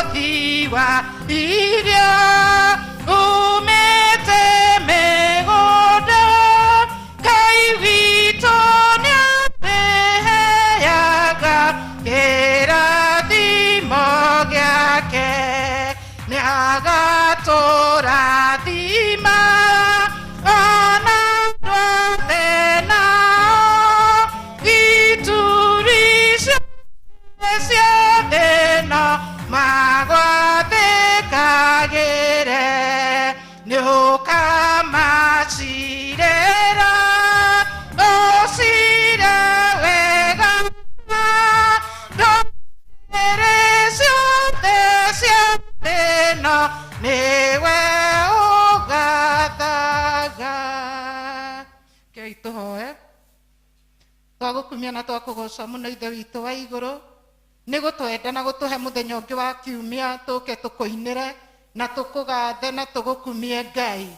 Mũhothi wa irio umĩte mĩgũnda, Ngai witũ nĩatũheaga kĩrathimo gĩake, nĩagatũrathima ona andũ othe nao ituri ciothe no magwathĩkagĩre, nĩũkamacirĩra ũcire wega ndũrĩrĩ ciothe cia thĩ no nĩwe ũgathaga. Kei tũhoe. Twagũkumia na twakũgoca mũno Ithe witũ wa igũrũ nĩ gũtwenda na gũtũhe mũthenya ũngĩ wa kiumia tũke tũkũinĩre na tũkũgathe na tũgũkumie Ngai.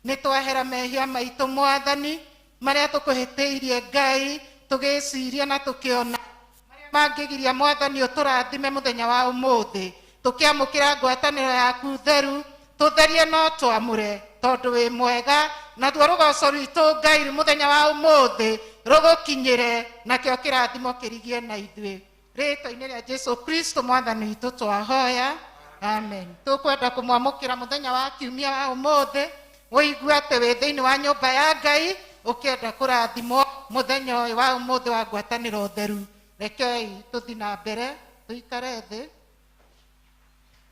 Nĩ twahera mehia maitũ Mwathani marĩa tũkũhĩtĩirie Ngai tũgĩciria na tũkĩona marĩa mangĩgiria Mwathani ũtũrathime mũthenya wa ũmũthĩ. Tũkĩamũkĩra ngwatanĩro yaku theru, tũtherie no twamũre tondũ wĩ mwega, naruo rũgoco rwitũ Ngai mũthenya wa ũmũthĩ rũgũkinyĩre, nakĩo kĩrathimo kĩrigie na ithuĩ. Rĩtwa-inĩ rĩa Jesu Kristo Mwathani witũ twahoya, amen. Tũkwenda kũmwamũkĩra mũthenya wa kiumia wa ũmũthĩ, ũigue atĩ wĩ thĩinĩ wa nyũmba ya Ngai ũkĩenda kũrathimwo mũthenya ũyũ wa ũmũthĩ wa ngwatanĩro theru. Rekei tũthi na mbere tũikare thĩ.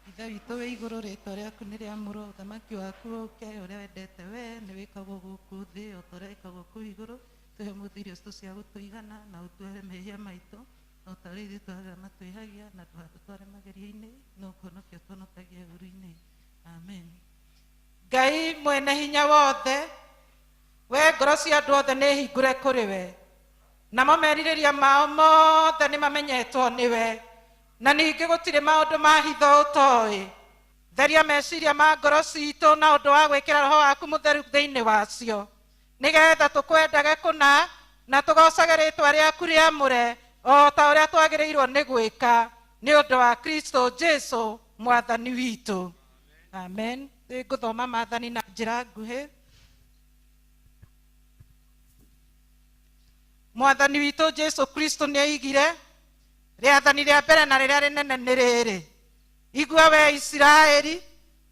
Ithe witũ wĩ igũrũ, rĩtwa rĩaku nĩ rĩamũrwo, ũthamaki waku ũke, ũrĩa wendete we nĩ wĩkagwo gũkũ thĩ o ta ũrĩa wĩkagwo kũu igũrũ. Tũhe ũmũthĩ irio citũ cia gũtũigana, na ũtuohere mehia maitũ o ta ũrĩa ithuĩ tuohagĩra matwĩhagia, na ndũgatũtware magerio-inĩ, no kũhonokia ũtũhonokagie ũũru-inĩ. Amen. Ngai mwene hinya wothe, we ngoro cia andũ othe nĩ hingũre kũrĩ we, namo merirĩria mao mothe nĩ mamenyetwo nĩwe, na ningĩ gũtirĩ maũndũ ma hitho ũtoĩ. Theria meciria ma ngoro citũ na ũndũ wa gwĩkĩra Roho waku Mũtheru thĩinĩ wacio, nĩgetha tũkwendage kũna na tũgocage rĩĩtwa rĩaku rĩamũre o ta ũrĩa twagĩrĩirwo nĩ gwĩka, nĩ ũndũ wa Kristo Jesu Mwathani witũ. Amen. Nĩngũthoma maathani na njĩra nguhĩ. Mwathani witũ Jesu Kristo nĩ oigire, rĩathani rĩa mbere na rĩrĩa rĩnene nĩ rĩrĩ, igua we Isiraeli,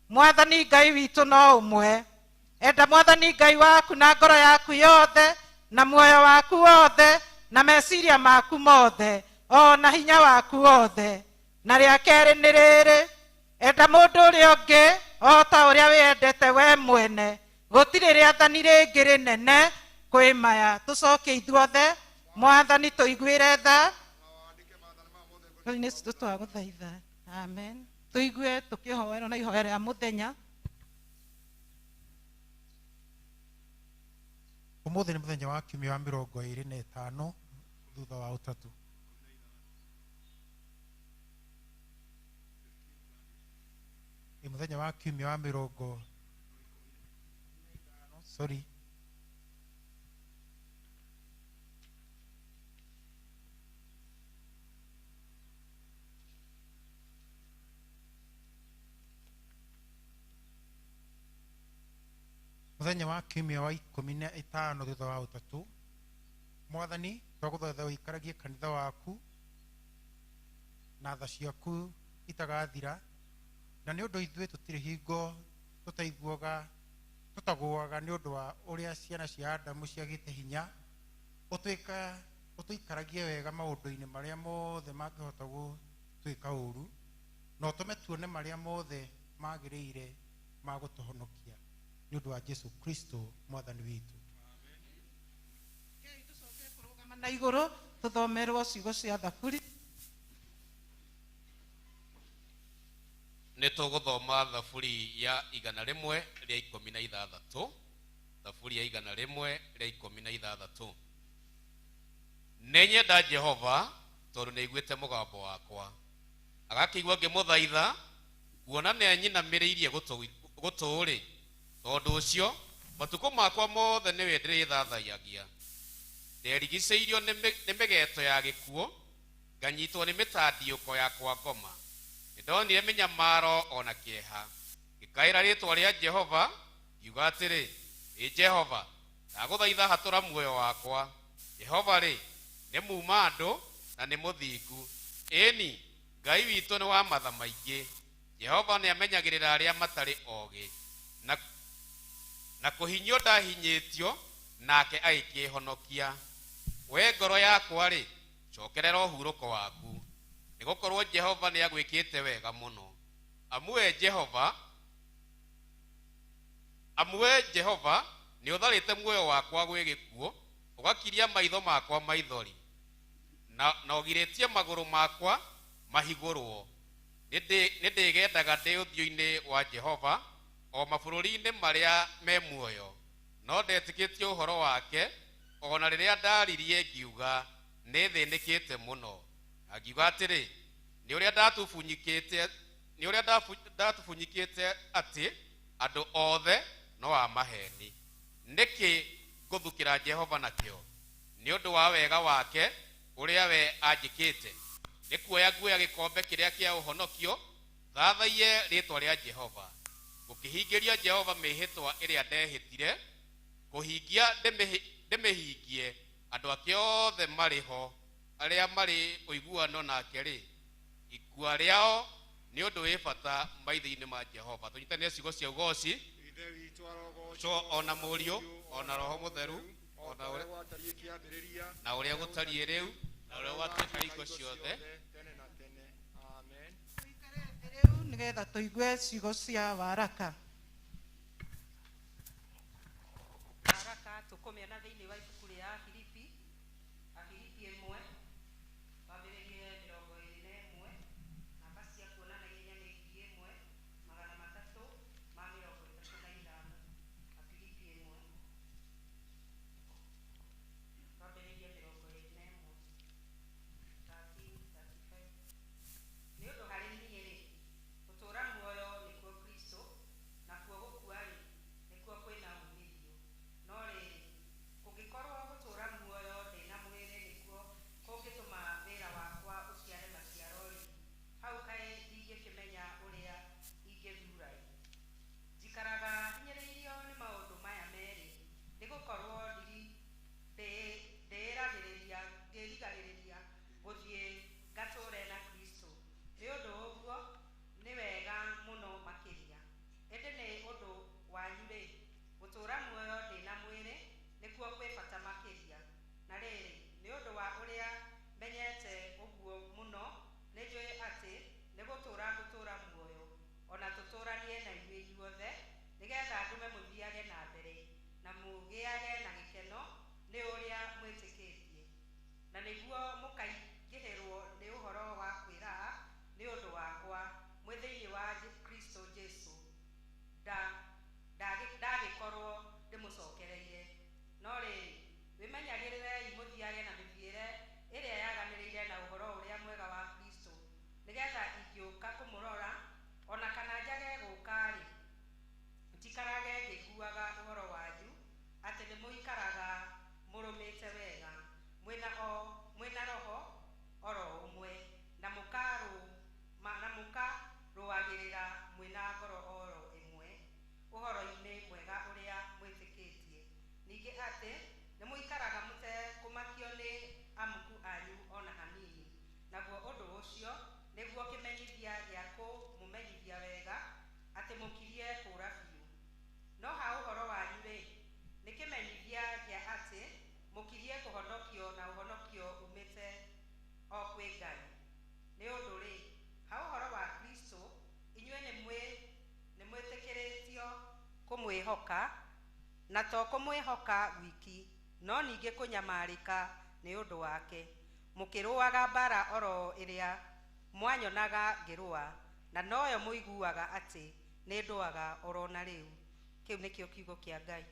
Mwathani Ngai witũ no ũmwe. Enda Mwathani Ngai waku na ngoro yaku yothe, na muoyo waku wothe, na meciria maku mothe, o na hinya waku wothe. Na rĩa kerĩ nĩ rĩrĩ, enda mũndũ ũrĩa ũngĩ o ta ũrĩa wĩendete we mwene. Gũtirĩ rĩathani rĩngĩ rĩnene kwĩ maya. Tũcokie ithuothe, Mwathani tũiguĩre tha. Ngoro-inĩ citũ twagũthaitha. Amen. Tũigue tũkĩhoerwo na ihoya rĩa mũthenya. Ũmũthĩ nĩ mũthenya wa kiumia wa 25 thutha wa ũtatũ. Ĩ mũthenya wa kiumia wa 15, sorry. Mũthenya wa kiumia wa 15 thutha wa ũtatũ. Mwathani, twagũthaitha ũikaragie kanitha waku na tha ciaku itagathira, na nĩ ũndũ ithuĩ tũtirĩ hingo tũtaiguaga tũtagũaga nĩ ũndũ wa ũrĩa ciana cia Adamu ciagĩte hinya, ũtũikaragie wega maũndũ-inĩ marĩa mothe mangĩhota gũtwĩka ũũru, na ũtũme tuone marĩa mothe magĩrĩire ma gũtũhonokia, nĩ ũndũ wa Jesu Kristo Mwathani witũ. Rekei tũcoke kũrũgama na igũrũ tũthomerwo ciugo cia Thaburi. Nĩ tũgũthoma Thaburi ya 116, Thaburi ya 116. Nĩ nyenda Jehova tondũ nĩ aiguĩte mũgambo wakwa, agakĩigua ngĩmũthaitha, kuona nĩ anyinamĩrĩirie gũtũ-rĩ, tondũ ũcio matukũ makwa mothe nĩwe ndĩrĩthathaiyagia. Nderigicĩirio nĩ mĩgeto ya gĩkuũ, nganyitwo nĩ mĩtandiũko ya kwa ngoma. Nĩndonire mĩnyamaro o na kĩeha. Ngĩkaĩra rĩĩtwa rĩa Jehova, ngiuga atĩrĩ, Ĩ Jehova, ndagũthaitha hatũra muoyo wakwa. Jehova rĩ, nĩ muuma andũ na nĩ mũthingu. Ĩni, Ngai witũ nĩ wa matha maingĩ. Jehova nĩamenyagĩrĩra arĩa matarĩ ogĩ. Na kũhinyio ndahinyĩtio, nake agĩkĩhonokia. We ngoro yakwa rĩ, cokerera ũhurũko waku, nĩgũkorwo Jehova nĩagwĩkĩte wega mũno. Amu we Jehova nĩũtharĩte muoyo wakwa gwĩ gĩkuũ, ũgakiria maitho makwa maithori, na ũgirĩtie magũrũ makwa mahigũrwo. Nĩndĩgendaga ndĩ ũthiũ-inĩ wa Jehova o mabũrũri-inĩ marĩa me muoyo, no ndetĩkĩtie ũhoro wake o na rĩrĩa ndaririe ngiuga nĩthĩnĩkĩte mũno. Na ngiuga atĩrĩ, nĩ ũrĩa ndatubunyikĩte atĩ andũ othe no a maheni. Nĩkĩ ngũthukĩra Jehova nakĩo? Nĩ ũndũ wa wega wake ũrĩa we anjĩkĩte. Nĩ kuoya nguoya gĩkombe kĩrĩa kĩa ũhonokio, thathaiye rĩĩtwa rĩa Jehova. Ngũkĩhingĩria Jehova mĩhĩtwa ĩrĩa ndehĩtire, kũhingia ndĩmĩhingie. Andũ ake othe marĩ ho, arĩa marĩ ũiguano nake rĩ, ikua rĩao nĩ ũndũ wĩ bata maitho-inĩ ma Jehova. Tũnyitanĩre ciugo cia ũgooci, o na Mũriũ, o na Roho Mũtheru, o na na ũrĩa gũtariĩ rĩu, na ũrĩa gũgatuĩka hingo ciothe. Rĩu nĩgetha tũigue ciugo cia waraka. Waraka tũkũmĩona thĩinĩ wa ibuku rĩa Afilipi, Afilipi 1, wambĩrĩrie 21, namba cia kuona na ihenya nĩ 1335. Afilipi 1, wambĩrĩrie 21, 1335. Nĩ ũndũ harĩ niĩ-rĩ, gũtũũra muoyo nĩkuo Kristũ, nakuo gũkua-rĩ, nĩkuo kwĩna uumithio. No rĩrĩ, kũngĩkorwo gũtũũra muoyo ndĩna mwĩrĩ nĩkuo kũngĩtũma wĩra wakwa ũciare maciaro-rĩ, hau kaĩ ndingĩkĩmenya ũrĩa ingĩthuura-ĩ. Njikaraga hinyĩrĩirio nĩ maũndũ maya merĩ, nĩgũkorwo ndĩĩrigagĩrĩria gũthiĩ ngatũũre na Kristũ. Nĩ ũndũ ũguo nĩ wega mũno makĩria. Ĩndĩ nĩ ũndũ wanyu-rĩ, gũtũũra muoyo ndĩna mwĩrĩ nĩkuo kwĩ bata makĩria. Na rĩrĩ, nĩ ũndũ wa ũrĩa menyete ũguo mũno, nĩnjũĩ atĩ nĩgũtũũra ngũtũũra muoyo, o na tũtũũranie na inyuĩ inyuothe, nĩgetha ndũme mũthiage na mbere na mũgĩage na gĩkeno nĩ ũrĩa mwĩtĩkĩtie, na nĩguo mũkaingĩhĩrwo nĩ ũhoro wa kwĩraha nĩ ũndũ wakwa mwĩ thĩinĩ wa Kristũ Jesũ, ndagĩkorwo ndĩmũcokereire. No rĩrĩ, wĩmenyagĩrĩrei mũthiage na mĩthiĩre ĩrĩa yaganĩrĩire na ũhoro ũrĩa mwega wa Kristũ, nĩgetha ingĩũka kũmũrora o na kana njage gũũka-rĩ, njikarage ngĩiguaga ũhoro wanyu atĩ nĩmũikaraga mũrũmĩte wega, mwĩna roho oro ũmwe, na mũkarũagĩrĩra mwĩna ngoro oro ĩmwe ũhoro-inĩ mwega ũrĩa mwĩtĩkĩtie. Ningĩ atĩ nĩmũikaraga mũtekũmakio nĩ amuku anyu o na hanini, naguo ũndũ ũcio nĩguo kĩmenyithia gĩa kũmũmenyithia wega atĩ mũkirie kũũra biũ. No ha ũhoro wanyu-rĩ, nĩ kĩmenyithia gĩa atĩ mũkirie kũhonokio, na ũhonokio umĩte o kwĩ Ngai. Nĩ ũndũ-rĩ, ha ũhoro wa Kristũ, inyuĩ nĩmwĩtĩkĩrĩtio kũmwĩhoka, na to kũmwĩhoka gwiki, no ningĩ kũnyamarĩka nĩ ũndũ wake, mũkĩrũaga mbara oro ĩrĩa mwanyonaga ngĩrũa, na noyo mũiguaga atĩ nĩ ndũaga oro na rĩu. Kĩu nĩkĩo kiugo kĩa Ngai.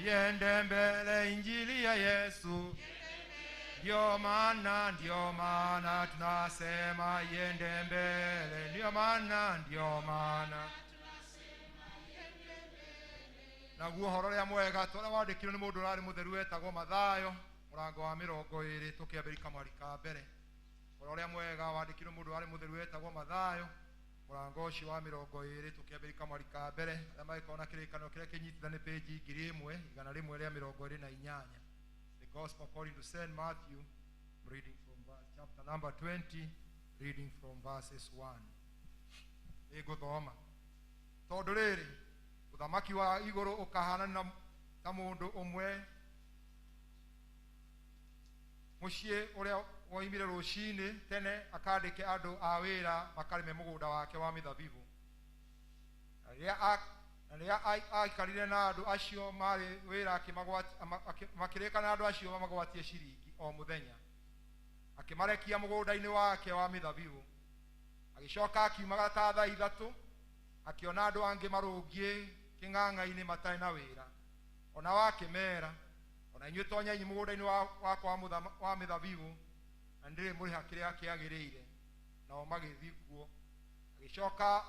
Yende mbele injili ya Yesu. Ndio maana tunasema yende mbele. Ndio maana naguo ũhoro ũrĩa mwega tũrĩa wandĩkirwo nĩ mũndũ ũrarĩ mũtheru wetagwo Mathayo Mũrango wa 20, tũkĩambĩrĩria kamwari ka mbere. Ũhoro ũrĩa mwega wandĩkirwo mũndũ warĩ mũtheru wetagwo Mathayo, mũrango ũcio wa 20, tũkĩambĩrĩria kamwari ka mbere. Arĩa magĩkorwo na kĩrĩkanĩro kĩrĩa kĩnyitithani page 1128. The Gospel according to St. Matthew, reading from verse, chapter number 20, reading from verses 1. Nĩngũthoma. Tondũ rĩrĩ, ũthamaki wa igũrũ ũkahaana ta mũndũ ũmwe mũciĩ ũrĩa woimire rũcinĩ tene akandĩke andũ a wĩra makarĩme mũgũnda wake wa mĩthabibũ. Na rĩrĩa aikarire na andũ acio marĩ wĩra, makĩrĩka na andũ acio mamagwatie ciringi o mũthenya, akĩmarekia mũgũnda-inĩ wake wa mĩthabibũ. Agĩcoka akiumagara ta thaa 3, akĩona andũ angĩ marũngiĩ kĩng'ang'a-inĩ matarĩ na wĩra. Ona wakĩmera, ona inyuĩ tonyai mũgũnda-inĩ wakwa wa mĩthabibũ, na nĩndĩrĩmũrĩha kĩrĩa kĩagĩrĩire. Nao magĩthiĩ kuo. Agĩcoka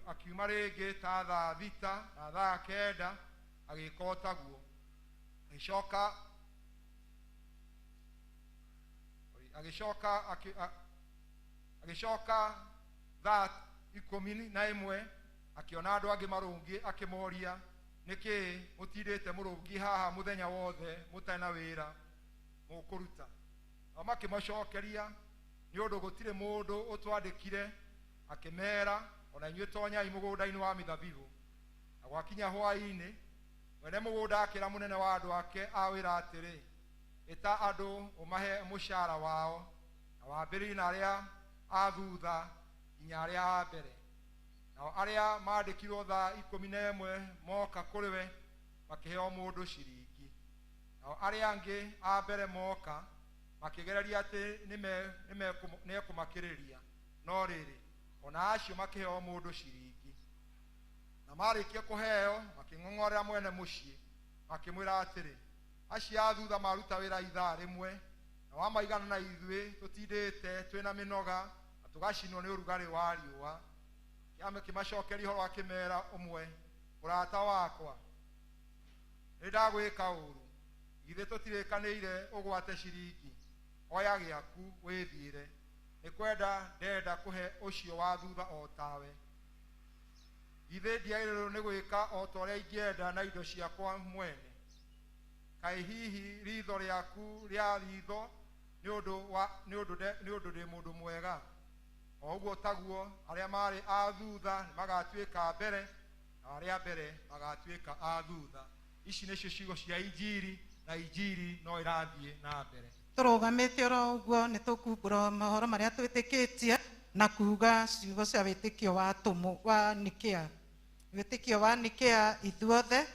akiuma rĩngĩ ta thaa 6 na thaa 9, agĩka o taguo. Agĩcoka thaa 11, akĩona andũ angĩ marũngiĩ, akĩmoria, nĩkĩ mũtindĩte mũrũngiĩ haha mũthenya wothe mũtarĩ na wĩra mũkũruta? Nao makĩmacokeria, nĩ ũndũ gũtirĩ mũndũ ũtwandĩkire. Akĩmera, ona inyuĩ tonyai mũgũnda-inĩ wa mĩthabibũ. Na gwakinya hwaĩ-inĩ, mwene mũgũnda akĩra mũnene wa andũ ake a wĩra atĩrĩ, ĩta andũ ũmahe mũcara wao, na wambĩrĩrie na arĩa a thutha nginya arĩa a mbere. Nao arĩa mandĩkirwo thaa 11 moka kũrĩ we, makĩheo mũndũ ciringi. Nao arĩa angĩ a mbere moka, makĩgereria atĩ nĩekũmakĩrĩria. No rĩrĩ, ona acio makĩheo mũndũ ciringi. Na marĩkia kũheo, makĩng'ong'orera mwene mũciĩ, makĩmwĩra atĩrĩ, acio a thutha maruta wĩra ithaa rĩmwe, na wamaigana na ithuĩ tũtindĩte twĩna mĩnoga na tũgacinwo nĩ ũrugarĩ wa riũa. Kĩmacokeria ũhoro akĩmera ũmwe, mũrata wakwa, nĩ ndagwĩka ũru, githĩ tũtirĩkanĩire ũgwate ciringi? Oya gĩaku wĩthiĩre, nĩ kwenda ndenda kũhe ũcio wa thutha o tawe. Githĩ ndiagĩrĩirwo nĩ gwĩka o ta ũrĩa ingĩenda na indo ciakwa mwene? Kaĩ hihi ritho rĩaku rĩa ritho nĩ ũndũ ndĩ mũndũ mwega? O ũguo taguo arĩa marĩ a thutha nĩmagatuĩka mbere, na arĩa mbere magatuĩka a thutha. Ici nĩcio ciugo cia Injiri, na Injiri no ĩrathiĩ na mbere. Tũrũgamĩte oro ũguo nĩtũkumbũra mohoro marĩa twĩtĩkĩtie na kuga ciugo cia wĩtĩkio wa atũmwo wa Nikea. Wĩtĩkio wa Nikea ithuothe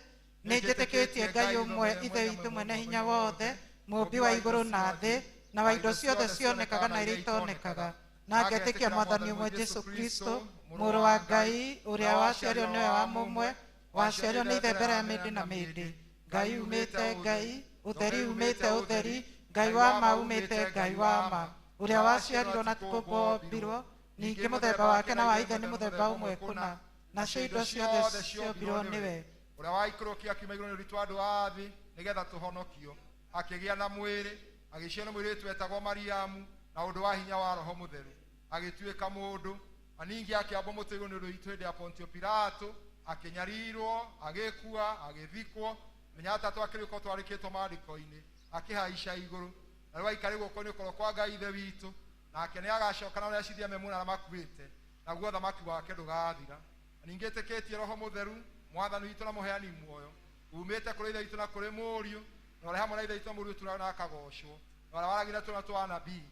nĩ njĩtĩkĩtie Ngai ũmwe, Ithe witũ mwene hinya wothe, mũũmbi wa igũrũ na thĩ, na wa indo ciothe cionekaga na iria itonekaga. Na ngetĩkia Mwathani ũmwe Jesũ Kristo, mũrũ wa Ngai, ũrĩa waciarirwo nĩwe wa mũmwe, waciarirwo nĩ Ithe mbere ya mĩndĩ na mĩndĩ. Ngai umĩte Ngai, ũtheri umĩte ũtheri, Ngai wa ma umĩte Ngai wa ma, ũrĩa waciarirwo na tikũmbwo, ningĩ mũthemba wake na wa Ithe nĩ mũthemba ũmwe kũna, nacio indo ciothe ciombirwo nĩwe. Ũrĩa waikũrũkia akiuma igũrũ nĩ ũndũ witũ andũ a thĩ, nĩgetha tũhonokio. Akĩgĩa na mwĩrĩ, agĩciarwo mũirĩtu wetagwo Mariamu, na ũndũ wa hinya wa Roho Mũtheru, agĩtuĩka mũndũ. Na ningĩ akĩambwo mũtĩ igũrũ nĩ ũndũ witũ hĩndĩ ya Pontio Pilato, akĩnyarirwo, agĩkua, agĩthikwo. Mũthenya wa gatatũ akĩriũka twarĩkĩtwo maandĩko-inĩ, akĩhaica igũrũ, na rĩu aikarĩ guoko-inĩ kwa kwa Ngai Ithe witũ, nake nĩagacoka na ũrĩa acithia me muoyo na arĩa makuĩte, naguo ũthamaki wake ndũgathira. Na ningĩ ĩtĩkĩtie Roho Mũtheru, Mwathani witũ na mũheani muoyo, umĩte kũrĩ Ithe witũ na kũrĩ Mũriũ, na ũrĩa hamwe na Ithe witũ na Mũriũ tũraga na akagocwo, na ũrĩa waragia na tũnua twa anabii.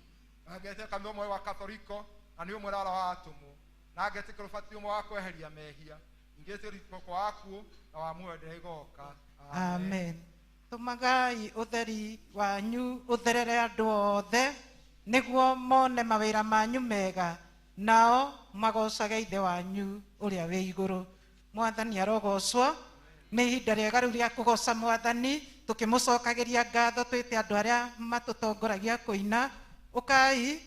Na ngetĩka kanitha ũmwe wa Katholiko, na nĩ ũmwe ũrĩa wa atũmwo, na ngetĩkĩra ũbatithio ũmwe wa kweheria mehia, ningĩ ngetĩkĩra kwa akuũ na wa muoyo ũrĩa ĩgoka. Amen. Tũmagai ũtheri wanyu ũtherere andũ othe, nĩguo mone mawĩra manyu mega, nao magocage Ithe wanyu ũrĩa wĩ igũrũ. Mwathani arogocwo. Nĩ ihinda rĩega rĩu rĩa kũgoca Mwathani, tũkĩmũcokagĩria ngatho, twĩte andũ arĩa matũtongoragia kũina. Ũkai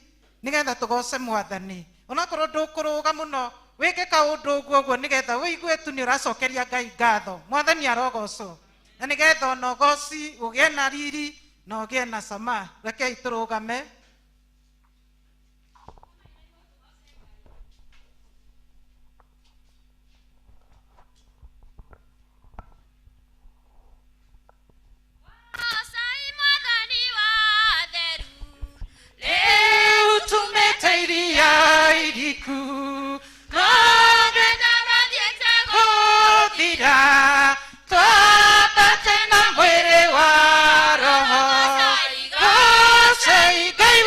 nĩgetha tũgoce Mwathani. Onakorwo ndũkũrũga mũno, wĩke kaũndũ ũguo ũguo nĩgetha ũigue tu nĩ ũracokeria Ngai ngatho. Mwathani arogocwo. Na nĩgetha ona ũgoci ũgĩe na riri Na ũgĩe na cama. Rekei tũrũgame. Rĩu tumĩte iria iriku, gũthira, twambate na mwĩrĩ wa roho. Goocai Ngai.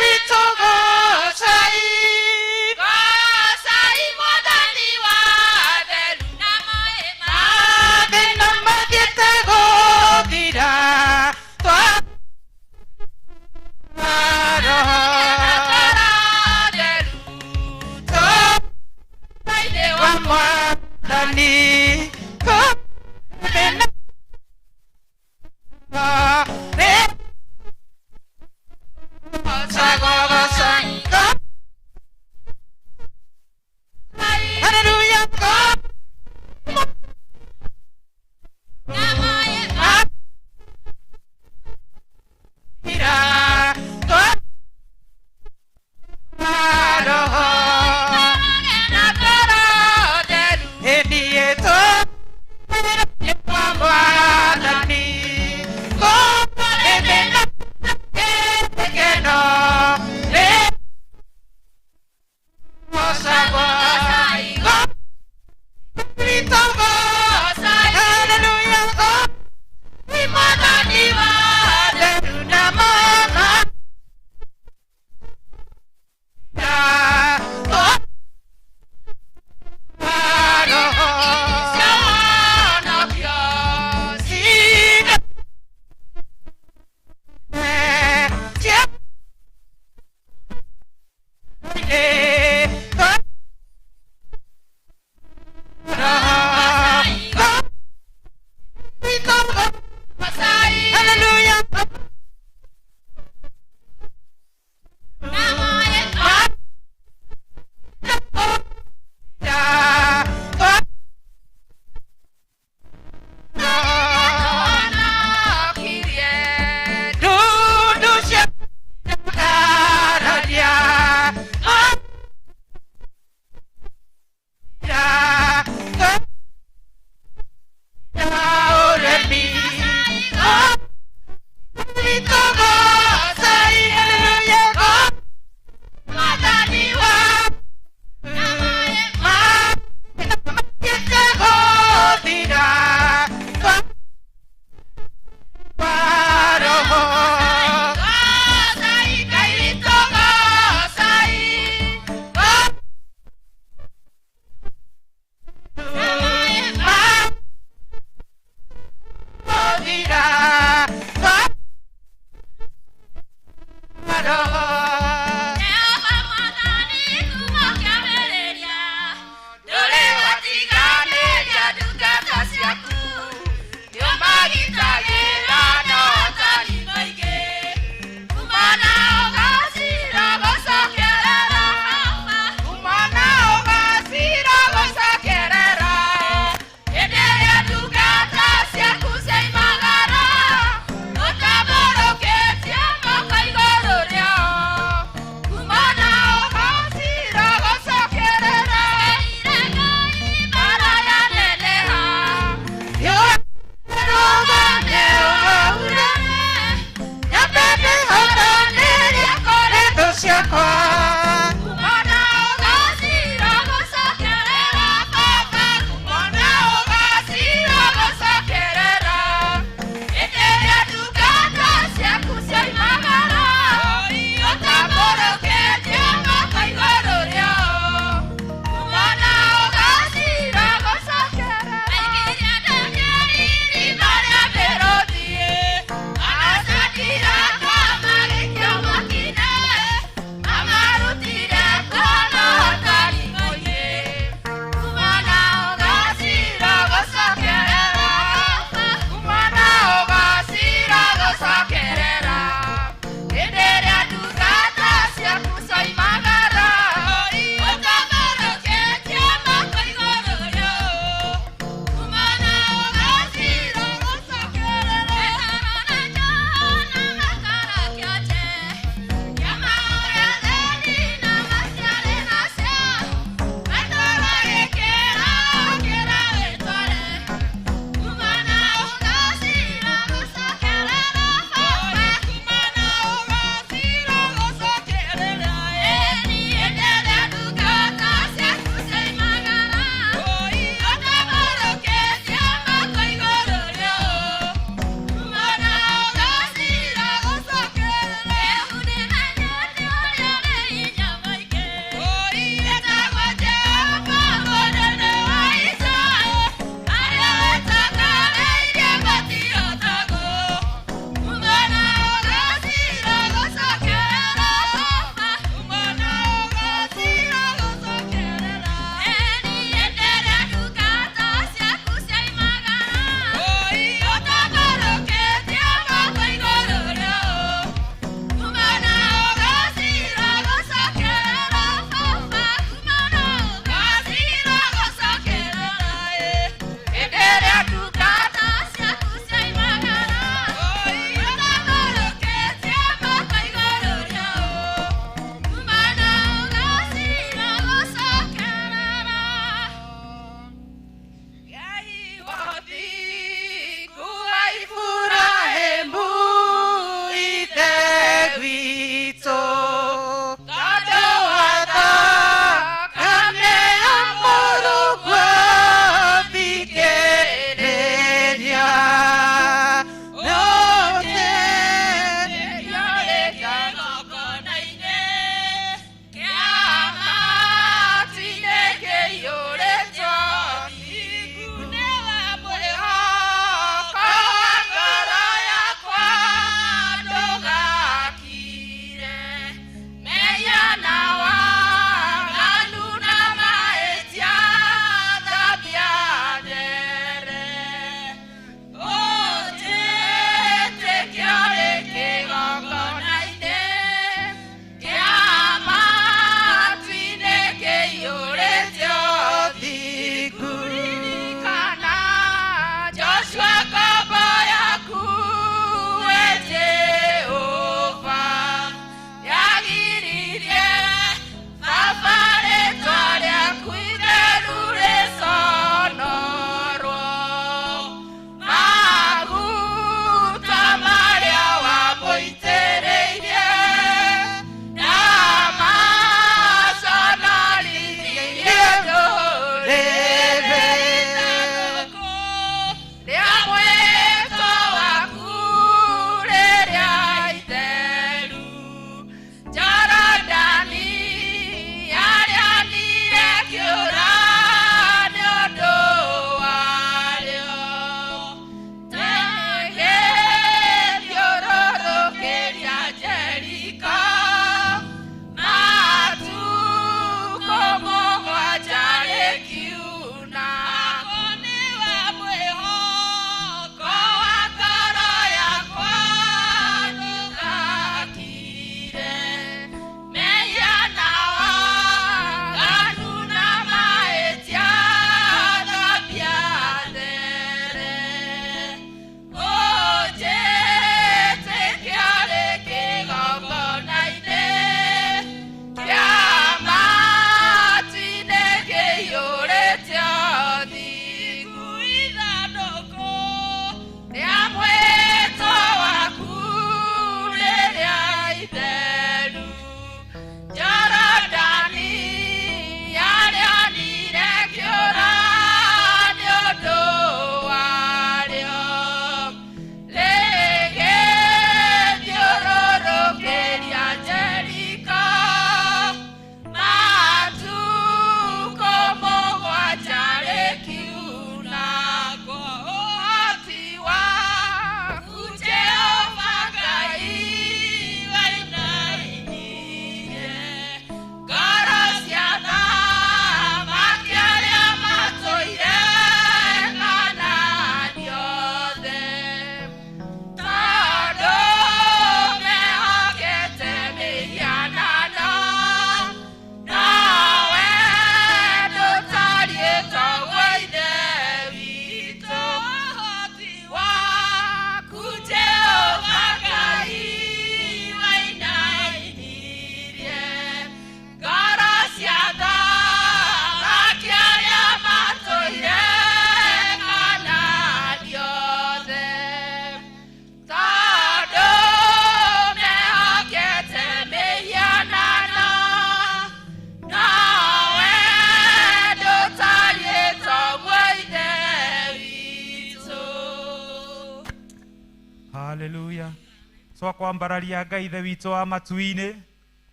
Twakwambararia Ngai ithe witũ wa matu-inĩ,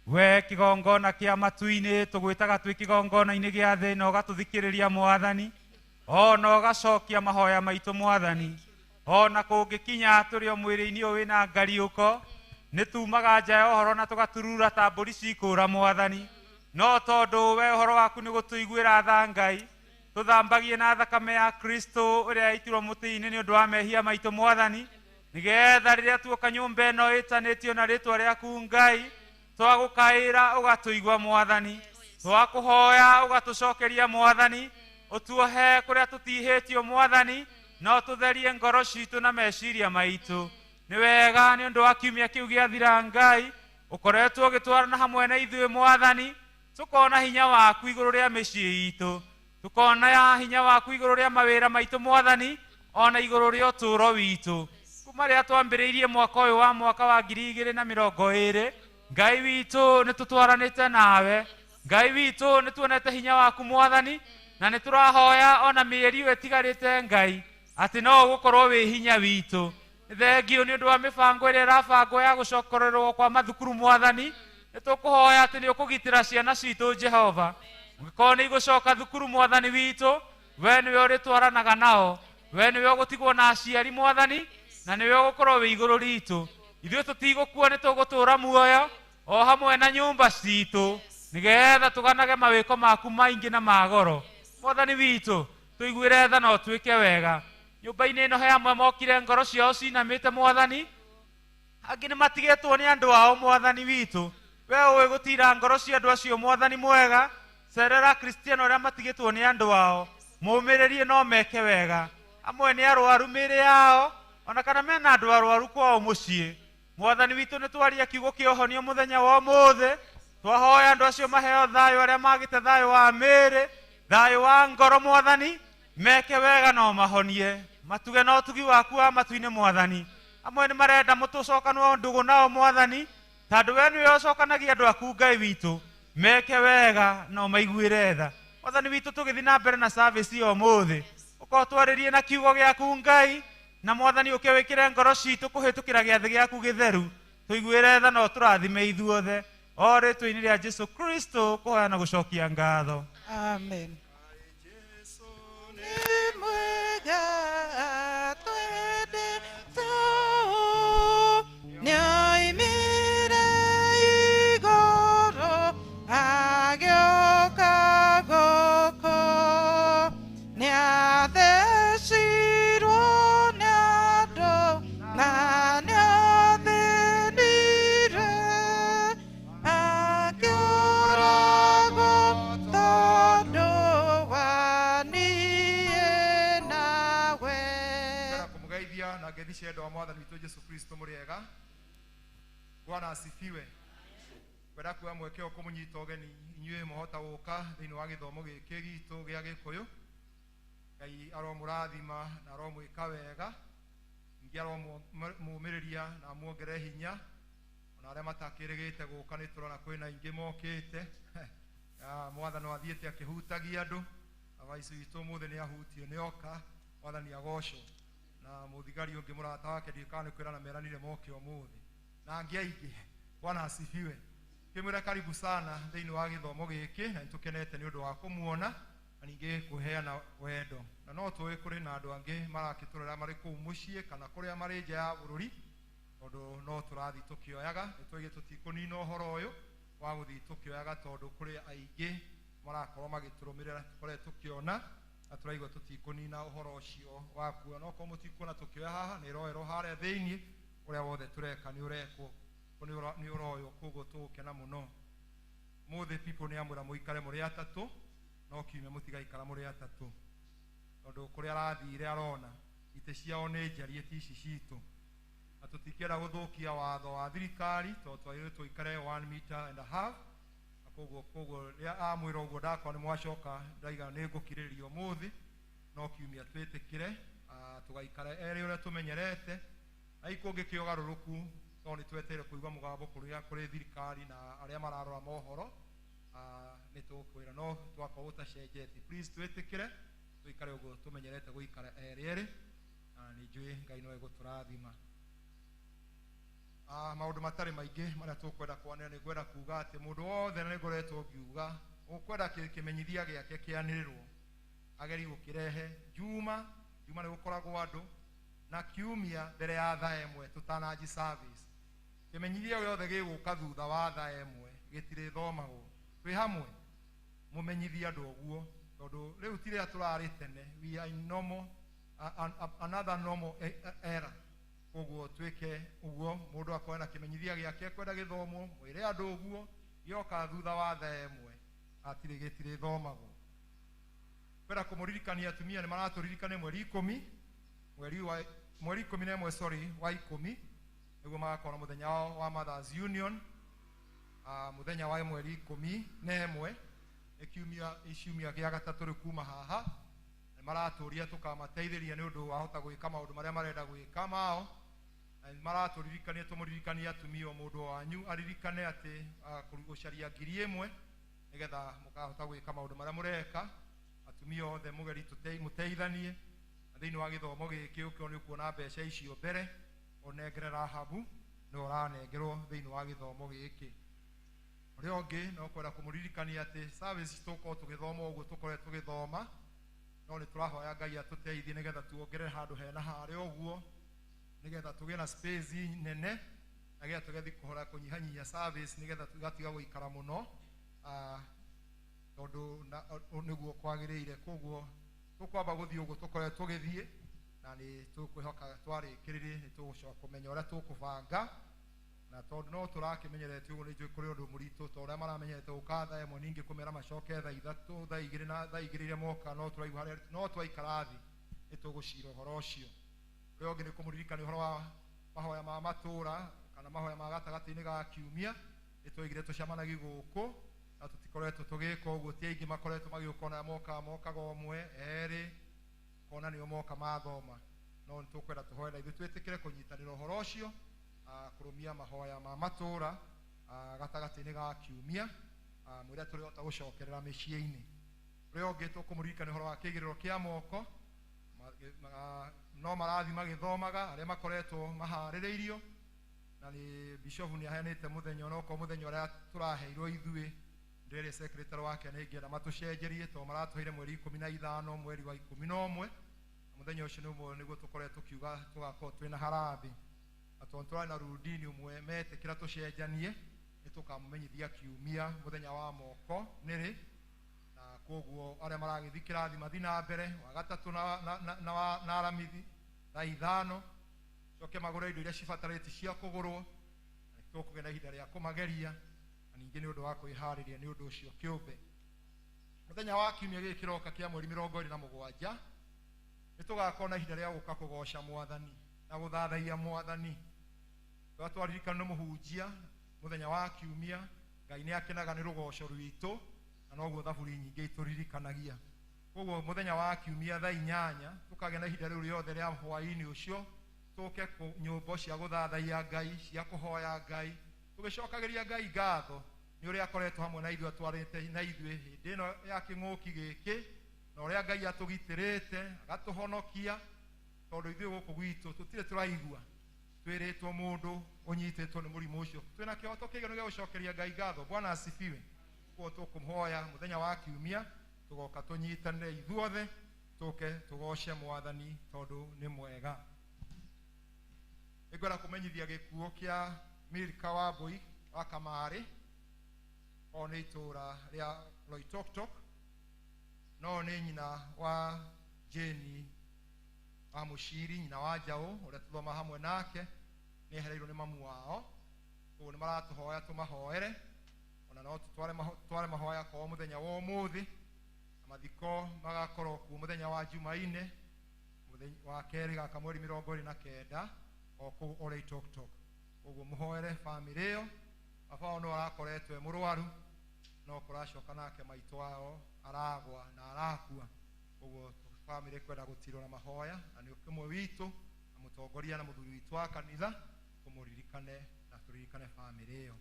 we kĩgongona kĩa matu-inĩ, tũgwĩtaga twĩ kĩgongona-inĩ gĩa thĩ na ũgatũthikĩrĩria Mwathani, ona ũgacokia mahoya maitũ Mwathani. Ona kũngĩkinya tũrĩ o mwĩrĩ-inĩ ũyũ wĩna ngariũko, nĩ tumaga nja ya ũhoro na tũgaturura ta mbũri cikũra Mwathani. No tondũ we ũhoro waku nĩ gũtũiguĩra tha Ngai, tũthambagie na thakame ya Kristo ũrĩa yaitirwo mũtĩ-inĩ nĩ ũndũ wa mehia maitũ Mwathani, nĩgetha rĩrĩa tuoka nyũmba ĩno ĩtanĩtio na rĩtwa rĩaku Ngai, twagũkaĩra ũgatũigua Mwathani, twakũhoya ũgatũcokeria Mwathani, ũtuohe kũrĩa tũtihĩtio Mwathani, no tũtherie ngoro citũ na meciria maitũ. Nĩ wega nĩ ũndũ wa kiumia kĩu gĩathira Ngai, ũkoretwo ũgĩtwarana hamwe na ithuĩ Mwathani, tũkona hinya waku igũrũ rĩa mĩciĩ itũ, tũkona hinya waku igũrũ rĩa mawĩra maitũ Mwathani, ona igũrũ rĩa ũtũũro witũ. Kuma rĩrĩa twambĩrĩirie mwaka ũyũ wa mwaka wa 2020, Ngai witũ nĩ tũtwaranĩte nawe, Ngai witũ nĩ tuonete hinya waku Mwathani, na nĩ tũrahoya ona mĩeri ĩyo ĩtigarĩte Ngai atĩ no ũgũkorwo wĩ hinya witũ. Nĩ thengio nĩ ũndũ wa mĩbango ĩrĩa ĩrabangwo ya gũcokererwo kwa mathukuru Mwathani, nĩ tũkũhoya atĩ nĩ ũkũgitĩra ciana citũ Jehova. Ũngĩkorwo nĩ igũcoka thukuru Mwathani witũ, we nĩwe ũrĩtwaranaga nao, we nĩwe ũgũtigwo na aciari Mwathani, na nĩwe ũgũkorwo wĩ igũrũ ritũ. Ithuĩ tũtigũkua nĩ tũgũtũũra muoyo o hamwe na nyũmba citũ, nĩgetha tũganage mawĩko maku maingĩ na magoro. Mwathani witũ, tũiguĩre tha na ũtwĩke wega. Nyũmba-inĩ ĩno he amwe mokire ngoro ciao cinamĩte Mwathani, angĩ nĩ matigĩtwo nĩ andũ ao Mwathani witũ. We ũĩ gũtira ngoro cia andũ acio Mwathani mwega, cerera Kristiano arĩa matigĩtwo nĩ andũ ao, mũmĩrĩrie no meke wega. Amwe nĩ arwaru mĩĩrĩ yao, ona kana mena andũ arwaru kwao mũciĩ. Mwathani witũ nĩ twaria kiugo kĩa ũhonio mũthenya wa ũmũthĩ, twahoya andũ acio maheo thayũ arĩa magĩte thayũ wa mĩĩrĩ, thayũ wa ngoro Mwathani, meke wega no mahonie, matuge na ũtugi waku wa matu-inĩ Mwathani. Amwe nĩ marenda mũtũcokanwo ndũgũ nao Mwathani, tondũ we nĩwe ũcokanagia andũ aku Ngai witũ, meke wega no maiguĩre tha. Mwathani witũ tũgĩthiĩ na mbere na service ya ũmũthĩ, ũkorwo twarĩrie na kiugo gĩaku Ngai, na Mwathani ũke wĩkĩre ngoro citũ kũhĩtũkĩra gĩathĩ gĩaku gĩtheru, tũiguĩre tha na ũtũrathime ithuothe, o rĩtwa-inĩ rĩa Jesu Kristo kũhoya na gũcokia ngatho. Amen. Nĩ mwega twendete ũũ, nĩoimire igũrũ agĩũka gũkũ, nĩathecirwo nĩ andũ na nĩathĩnire, akĩũragwo tondũ wa niĩ nawe. Ngwenda kũmũgeithia na ngeithi cia wendo wa Mwathani witũ Jesu Kristo mũrĩega. Bwana asifiwe. Ngwenda kuoya mweke ũyũ kũmũnyita ũgeni inyuĩ mũhota gũka thĩinĩ wa gĩthomo gĩkĩ gitũ gĩa Gĩkũyũ. Ngai aromũrathima na aromwĩka wega, ningĩ aromũmĩrĩria na amuongerere hinya. Ona arĩa matakĩrĩgĩte gũka nĩ tũrona kwĩna aingĩ mokĩte. Mwathani athiĩte akĩhutagia andũ, na vaici witũ ũmũthĩ nĩ ahutio nĩ oka. Mwathani agocwo. Na mũthigari ũngĩ mũrata wake ndiũĩ kana nĩ kwĩrana meranire moke ũmũthĩ, na angĩ aingĩ. Bwana asifiwe. Kĩmwĩra karibu sana thĩinĩ wa gĩthomo gĩkĩ, na nĩtũkenete nĩ ũndũ wa kũmuona na ningĩ kũheana wendo. Na no tũĩ kũrĩ na andũ angĩ marakĩtũrora marĩ kũu mũciĩ kana kũrĩa marĩ nja ya bũrũri, tondũ no tũrathiĩ tũkĩoyaga. Nĩ twaigire tũtikũnina ũhoro ũyũ wa gũthiĩ tũkĩoyaga, tondũ kũrĩ aingĩ marakorwo magĩtũrũmĩrĩra, tũkoretwo tũkĩona na tũraigua tũtikũnina ũhoro ũcio wa kuona. Okorwo mũtikuona tũkĩoya haha, nĩ ĩroerwo harĩa thĩiniĩ, ũrĩa wothe tũreka nĩ ũrekwo, nĩ ũroywo, koguo tũgũkena mũno. Mũthĩ people nĩ amwĩra mũikare mũrĩ atatũ, no kiumia mũtigaikara mũrĩ atatũ, tondũ kũrĩa arathire arona itĩ ciao nĩ njarie ti ici citũ, na tũtikĩenda gũthũkia watho wa thirikari, tondũ twagĩrĩirwo tũikare 1 meter and a half. Na koguo rĩrĩa amwĩra ũguo ndakorwo nĩ mwacoka ndaiga nĩ ngũkirĩrĩria ũmũthĩ, no kiumia twĩtĩkĩre, tũgaikara erĩ ũrĩa tũmenyerete. Na ikũngĩkĩ ũgarũrũku, tondũ nĩ twetereire kũigua mũgambo kũrĩa kũrĩ thirikari na arĩa mararora mohoro, nĩ tũkwĩra no twakorwo gũtacenjetie. Please twĩtĩkĩre tũikare ũguo tũmenyerete gũikara erĩ erĩ, na nĩ njũĩ Ngai no egũtũrathima. Maũndũ matarĩ maingĩ marĩa tũkwenda kwanĩrĩra nĩ ngwenda kuga atĩ mũndũ wothe na nĩ ngoretwo ngiuga ũkwenda kĩmenyithia gĩake kĩanĩrĩrwo agerie gũkĩrehe juma juma nĩ gũkoragwo andũ na kiumia mbere ya thaa ĩmwe tũtananji service. Kĩmenyithia gĩothe gĩgũka thutha wa thaa ĩmwe gĩtirĩthomagwo. Twĩ hamwe mũmenyithie andũ ũguo tondũ rĩu ti rĩrĩa tũrarĩ tene, we are in normal, another normal era. Koguo twĩke ũguo mũndũ akorwo na kĩmenyithia gĩake ekwenda gĩthomwo mwĩre andũ ũguo gĩoka thutha wa thaa ĩmwe atirĩ gĩtirĩthomagwo. Kwenda kũmũririkania atumia nĩ maratũririkania mweri ikũmi mweri ikũmi na ĩmwe sorry wa ikũmi nĩguo magakorwo na mũthenya wao wa Mothers Union, mũthenya wa mweri ikũmi na ĩmwe nĩ kiumia iciumia gĩa gatatũ rĩu kuma haha. Nĩ maratũria tũkamateithĩria nĩ ũndũ wahota gwĩka maũndũ marĩa marenda gwĩka mao. Na nĩ maratũririkania tũmũririkanie atumia o mũndũ wanyu aririkane atĩ gũcaria 1,000 nĩgetha mũkahota gwĩka maũndũ marĩa mũreka. Atumia othe mũgeri mũteithanie na thĩinĩ wa gĩthomo gĩkĩ ũkĩona nĩ ũkuona mbeca icio mbere ũnengere Rahabu nĩwe ũranengerwo thĩinĩ wa gĩthomo gĩkĩ. Ũrĩa ũngĩ no kwenda kũmũririkania atĩ service tũkorwo tũgĩthoma ũguo tũkoretwo tũgĩthoma no nĩ tũrahoya Ngai atũteithie nĩgetha tuongerere handũ hena harĩa ũguo nĩgetha tũgĩe na space nene na nĩgetha tũgethi kũhora kũnyihanyihia service nĩgetha tũgatiga gũikara mũno tondũ nĩguo kwagĩrĩire. Koguo tũkwamba gũthiĩ ũguo tũkoretwo tũgĩthiĩ na nĩ tũkwĩhoka twarĩkĩrĩrie nĩ tũgũcoka kũmenya ũrĩa tũkũbanga na tondũ no tũrakĩmenyerete ũguo nĩ njũĩ kũrĩ ũndũ mũritũ ta ũrĩa maramenyerete gũka thaa ĩmwe ningĩ kũmera macoke thaa ithatũ thaa igĩrĩ na thaa igĩrĩ iria moka no tũraigua harĩa no twaikara thĩ nĩ tũgũcira ũhoro ũcio. Ũrĩa ũngĩ nĩ kũmũririkania ũhoro wa mahoya ma matũra kana mahoya ma gatagatĩ-inĩ ga kiumia nĩ twaigire tũcemanagie gũkũ na tũtikoretwo tũgĩka ũguo ti aingĩ makoretwo magĩũka ona moka mokaga ũmwe erĩ kona nĩo moka mathoma no nĩ tũkwenda tũhoe na ithuĩ twĩtĩkĩre kũnyitanĩra ũhoro ũcio kũrũmia mahoya ma matũra gatagatĩ-inĩ ga kiumia mwĩrĩa tũrĩhota gũcokerera mĩciĩ-inĩ. Ũrĩa ũngĩ tũkũmũririkania ũhoro wa kĩigĩrĩro kĩa moko no marathi magĩthomaga arĩa makoretwo maharĩrĩirio na nĩ bishofu nĩ aheanĩte mũthenya onokorwo mũthenya ũrĩa tũraheirwo ithuĩ ndĩrĩ secretary wake nĩ ingĩenda matũcenjerie tondũ maratũheire mweri 15 mweri wa 11 mũthenya ũcio nĩguo nĩguo tũkoretwo tũkiuga tũgakorwo twĩna harambee na tondũ tũrarĩ na rundini ũmwe metĩkĩra tũcenjanie nĩ tũkamũmenyithia kiumia mũthenya wa moko nĩrĩ na koguo arĩa maragĩthiĩ kĩrathi mathiĩ na mbere wa gatatũ na aramithi thaa ithano coke magũre indo iria cibatarĩte cia kũgũrwo na tũkũgĩa na ihinda rĩa kũmageria na ningĩ nĩ ũndũ wa kwĩharĩria nĩ ũndũ ũcio kĩũmbe. Mũthenya wa kiumia gĩkĩ kĩroka kĩa mweri 27 nĩ tũgakorwo na ihinda rĩa gũka kũgoca mwathani na gũthathaiya mwathani. Tũrĩa twaririkana nĩ mũhunjia mũthenya wa kiumia Ngai nĩ akenaga nĩ rũgoco rwitũ na noguo thaburi nyingĩ itũririkanagia. Koguo mũthenya wa kiumia thaa inyanya tũkagĩa na ihinda rĩu rĩothe rĩa hwaĩ-inĩ ũcio tũke nyũmba cia gũthathaiya Ngai cia kũhoya Ngai tũgĩcokagĩria Ngai ngatho nĩ ũrĩa akoretwo hamwe na ithuĩ atwarĩte na ithuĩ hĩndĩ ĩno ya kĩng'ũki gĩkĩ na ũrĩa Ngai atũgitĩrĩte agatũhonokia tondũ ithuĩ gũkũ gwitũ tũtirĩ tũraigua twĩrĩtwo mũndũ ũnyitĩtwo nĩ mũrimũ ũcio. Twĩna kĩhoto kĩiganu gĩa gũcokeria Ngai ngatho. Bwana asifiwe. Koguo tũkũmũhoya mũthenya wa kiumia tũgoka tũnyitanĩre ithuothe tũke tũgoce mwathani tondũ nĩ mwega. Nĩngwenda kũmenyithia gĩkuũ kĩa Milka Wambui wa Kamarĩ o nĩ itũra rĩa Loitoktok no nĩ nyina wa Jane wa Mũciri nyina wa Njaũ ũrĩa tũthoma hamwe nake nĩ ehereirwo nĩ mamu wao koguo nĩ maratũhoya tũmahoere ona no tũtware mahoya kwao mũthenya wa ũmũthĩ na mathiko magakorwo kuo mũthenya wa Jumaine mũthenya wa kerĩ gaka mweri 29 o kũu Oloitoktok. Koguo mũhoere bamĩrĩ ĩyo baba wao no arakoretwo e mũrwaru no kũracoka nake maitũ wao aragwa na arakua koguo bamĩrĩ kwenda gũtirwo na mahoya na nĩ ũmwe witũ na mũtongoria na mũthuri witũ wa kanitha tũmũririkane na tũririkane bamĩrĩ ĩyo.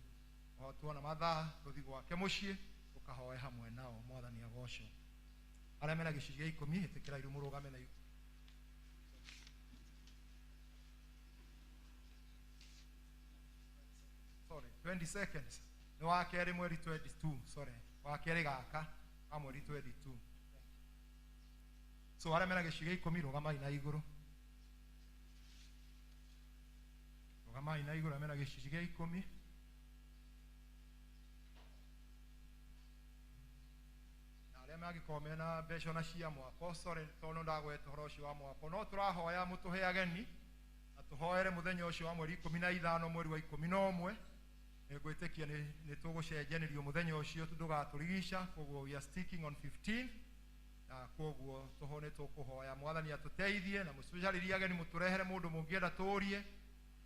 O tuona mathaa tũthiĩ gwake mũciĩ tũkahoe hamwe nao mwathani agocwo. Arĩa mena gĩcunjĩ gĩa ikũmi ĩtĩkĩra iru mũrũgame na 20 seconds nĩ wa kerĩ mweri 22, sorry, wa kerĩ gaka wa mweri 22. So arĩa mena gĩcunjĩ gĩa ikũmi, rũgamai na igũrũ, rũgamai na igũrũ, arĩa mena gĩcunjĩ gĩa ikũmi. Na arĩa mangĩkorwo mena mbeca ona cia mwako, sorry, tondũ ndagweta ũhoro ũcio wa mwako, no tũrahoya mũtũhe ageni na tũhoere mũthenya ũcio wa mweri 15 mweri wa 11. Nĩngwĩtĩkia nĩ tũgũcenjanĩrio mũthenya ũcio, ndũgatũrigica. Koguo we are sticking on 15, na koguo tũho nĩ tũkũhoya mwathani atũteithie na mũcocarĩrie ageni, mũtũrehere mũndũ mũngĩenda tũrie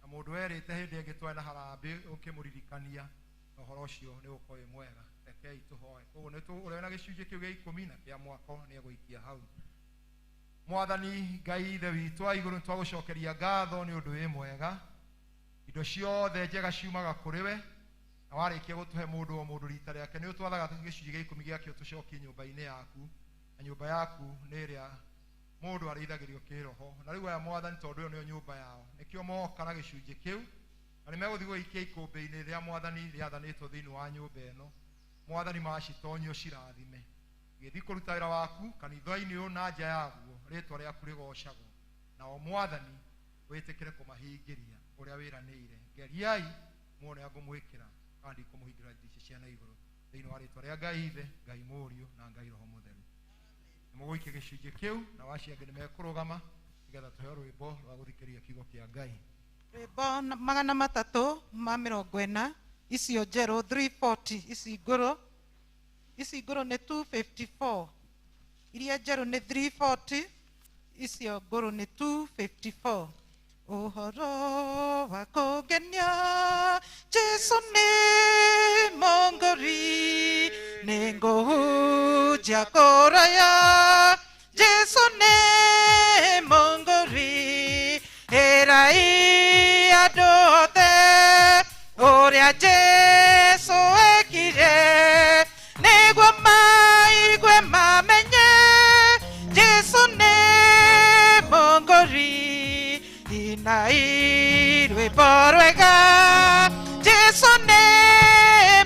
na mũndũ werĩte hĩndĩ ĩngĩ twena harambĩ ũkĩmũririkania, na ũhoro ũcio nĩ ũgũkorwo wĩ mwega. Rekei tũhoe. Koguo nĩ ũrĩa wĩna gĩcunjĩ kĩu gĩa ikũmi na kĩa mwako nĩ egũikia hau. Mwathani Ngai Ithe witũ wa igũrũ, nĩtwagũcokeria ngatho nĩ ũndũ wĩ mwega. Indo ciothe njega ciumaga kũrĩ we, na warĩkia gũtũhe mũndũ o mũndũ rita rĩake, nĩ ũtwathaga gĩcunjĩ gĩa ikũmi gĩakĩo tũcokie nyũmba-inĩ yaku, na nyũmba yaku nĩ ĩrĩa mũndũ arĩithagĩrio kĩroho. Na rĩu aya mwathani, tondũ ĩyo nĩyo nyũmba yao, nĩkĩo moka na gĩcunjĩ kĩu, na nĩ megũthiĩ gũgĩikia ikũmbĩ-inĩ rĩa mwathani rĩathanĩtwo thĩinĩ wa nyũmba ĩno. Mwathani macitonyo cirathime, gĩthiĩ kũruta wĩra waku kanitha-inĩ ũyũ na nja yaguo, rĩtwa rĩaku rĩgocagwo. Nao mwathani wĩtĩkĩre kũmahingĩria ũrĩa wĩranĩire. Geriai muone ngũmwĩkĩra kana ndikũmũhingĩra ndirica cia na igũrũ, thĩinĩ wa rĩtwa rĩa Ngai Ithe, Ngai Mũriũ na Ngai Roho Mũtheru. Nĩmũgũikia gĩcunjĩ kĩu, na wacio angĩ nĩmekũrũgama nĩgetha tũheo rwĩmbo rwa gũthikĩrĩria kiugo kĩa Ngai. Rwĩmbo 340, icio njerũ 340, ici ngũrũ, ici ngũrũ nĩ 254, iria njerũ nĩ 340, icio ngũrũ nĩ 254. Ũhoro wa kũngenia, Jesũ nĩ mũngũri, nĩngũhunjia kũraya. Jesũ nĩ mũngũri, ĩrai andũ othe ũrĩa Jesũ ekire, nĩguo maigue mamenye Jesũ nĩ mũngũri. Inai rwĩmbo rwega, Jesũ nĩ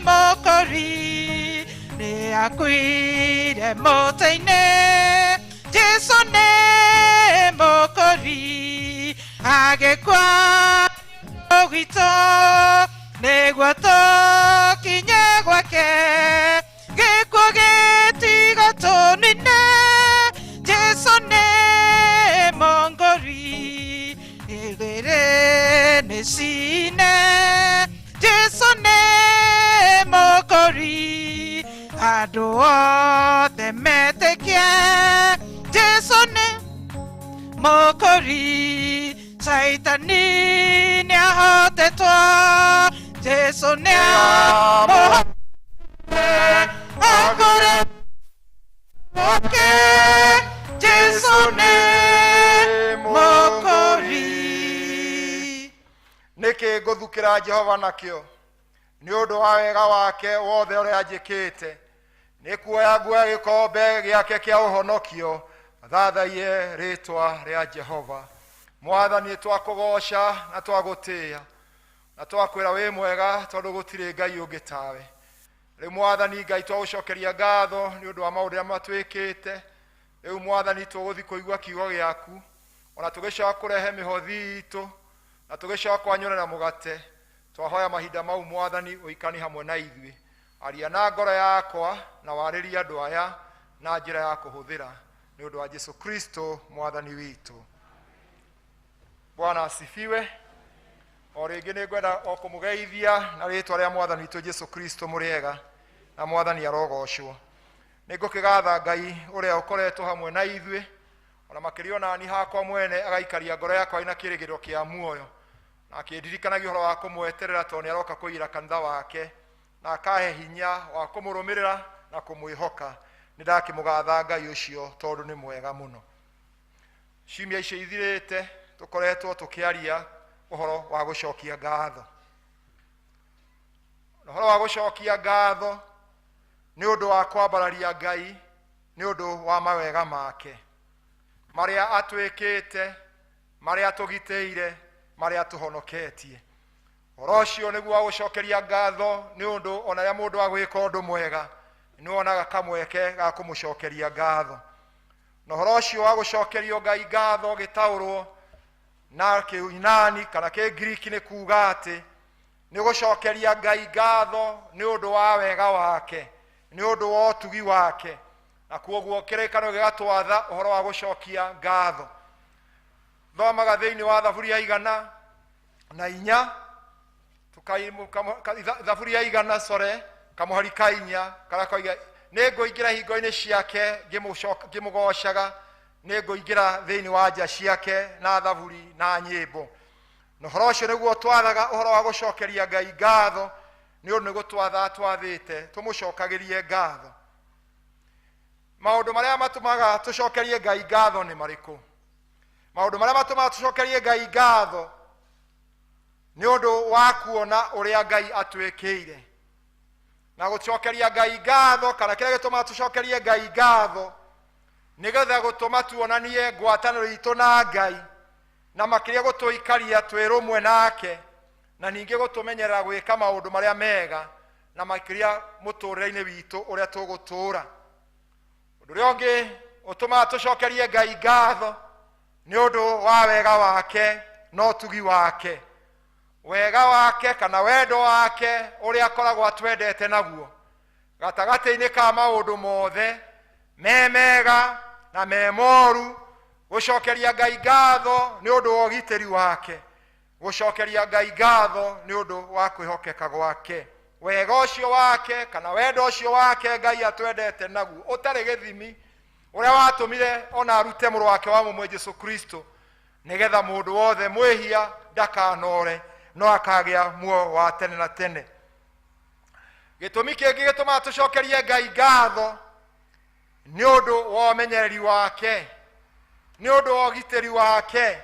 mũkũri, nĩ akuire mũtĩ-inĩ. Jesũ nĩ mũkũri, agĩkua gwitũ nĩguo tũkinye gwake. Gĩkuũ gĩtigatũnine, Jesũ nĩ mũngũri, ĩgĩrĩ nĩ cine. Jesũ nĩ mũkũri, andũ othe metĩkie Jesũ nĩ mũkũri. Caitani nĩahotetwo, Jesũ nĩamũhotete, akũrĩ gwake. Jesũ nĩ mũkũri. Nĩkĩ ngũthukĩra Jehova nakĩo nĩ ũndũ wa wega wake wothe ũrĩa anjĩkĩte? Nĩ kuoya nguoya gĩkombe gĩake kĩa ũhonokio, thathaiye rĩtwa rĩa Jehova. Mwathani, twakũgoca na twagũtĩĩa na twakwĩra wĩ mwega, tondũ gũtirĩ Ngai ũngĩ tawe. Rĩu mwathani Ngai, twagũcokeria ngatho nĩ ũndũ wa maũndũ marĩa matwĩkĩte. Rĩu mwathani, tũgũthiĩ kũigua kiugo gĩaku, ona tũgĩcoka kũrehe mĩhothi itũ na tũgĩcoka kwanyũrĩra mũgate. Twahoya mahinda mau mwathani ũikani hamwe na ithuĩ, aria na ngoro yakwa na warĩrie andũ aya na njĩra ya kũhũthĩra, nĩ ũndũ wa Jesu Kristo mwathani witũ. Bwana asifiwe. O rĩngĩ nĩ ngwenda o kũmũgeithia na rĩtwa rĩa mwathani witũ Jesu Kristo mũrĩega, na mwathani arogocwo. Nĩ ngũkĩgatha Ngai ũrĩa ũkoretwo hamwe na ithuĩ, ona makĩria ona niĩ hakwa mwene, agaikaria ngoro yakwa ĩna kĩrĩgĩrĩro kĩa muoyo, na akĩndirikanagia ũhoro wa kũmweterera, tondũ nĩ aroka kũiyĩra kanitha wake na akahe hinya wa kũmũrũmĩrĩra na kũmwĩhoka. Nĩ ndakĩmũgatha Ngai ũcio tondũ nĩ mwega mũno. Ciumia icio ithirĩte tũkoretwo tũkĩaria ũhoro wa gũcokia ngatho. Na ũhoro wa gũcokia ngatho nĩ ũndũ wa kwambararia Ngai nĩ ũndũ wa mawega make marĩa atwĩkĩte, marĩa atũgitĩire, marĩa atũhonoketie. Ũhoro ũcio nĩguo wa gũcokeria ngatho, nĩ ũndũ ona rĩrĩa mũndũ agwĩka ũndũ mwega nĩ wonaga kamweke ga kũmũcokeria ngatho. Na ũhoro ũcio wa gũcokerio Ngai ngatho gĩtaũrwo na Kĩyunani kana Kĩngiriki nĩ kuuga atĩ nĩ gũcokeria Ngai ngatho nĩ ũndũ wa wega wake, nĩ ũndũ wa ũtugi wake. Na kwoguo kĩrĩkanĩro gĩgatwatha ũhoro wa gũcokia ngatho. Thomaga thĩinĩ wa Thaburi ya 104, Thaburi ya 100, sorry, kamũhari ka 4, karĩa koiga, nĩ ngũingĩra hingo-inĩ ciake ngĩmũgocaga, nĩ ngũingĩra thĩinĩ wa nja ciake na thaburi na nyĩmbo. Na ũhoro ũcio nĩguo twathaga ũhoro wa gũcokeria Ngai ngatho, nĩ ũndũ nĩ gũtwatha twathĩte tũmũcokagĩrie ngatho. Maũndũ marĩa matũmaga tũcokerie Ngai ngatho nĩ marĩkũ? Maũndũ marĩa matũmaga tũcokerie Ngai ngatho nĩ ũndũ wa kuona ũrĩa Ngai atwĩkĩire. Na gũcokeria Ngai ngatho, kana kĩrĩa gĩtũmaga tũcokerie Ngai ngatho, nĩgetha gũtũma tuonanie ngwatanĩro itũ na Ngai, na makĩria gũtũikaria twĩ rũmwe nake, na ningĩ gũtũmenyerera gwĩka maũndũ marĩa mega, na makĩria mũtũũrĩre-inĩ witũ ũrĩa tũgũtũũra. Ũndũ ũrĩa ũngĩ ũtũmaga tũcokerie Ngai ngatho nĩ ũndũ wa wega wake na ũtugi wake. Wega wake kana wendo wake ũrĩa akoragwo atwendete naguo gatagatĩ-inĩ ka maũndũ mothe me mega na me moru. Gũcokeria Ngai ngatho nĩ ũndũ wa ũgitĩri wake, gũcokeria Ngai ngatho nĩ ũndũ wa kwĩhokeka gwake. Wega ũcio wake kana wendo ũcio wake Ngai atwendete naguo ũtarĩ gĩthimi, ũrĩa watũmire ona arute mũrũ wake wa mũmwe Jesu Kristo, nĩgetha mũndũ wothe mwĩhia ndakanore no akagĩa muoyo wa tene na tene. Gĩtũmi kĩngĩ gĩtũmaga tũcokerie Ngai ngatho nĩ ũndũ wa ũmenyereri wake, nĩ ũndũ wa ũgitĩri wake.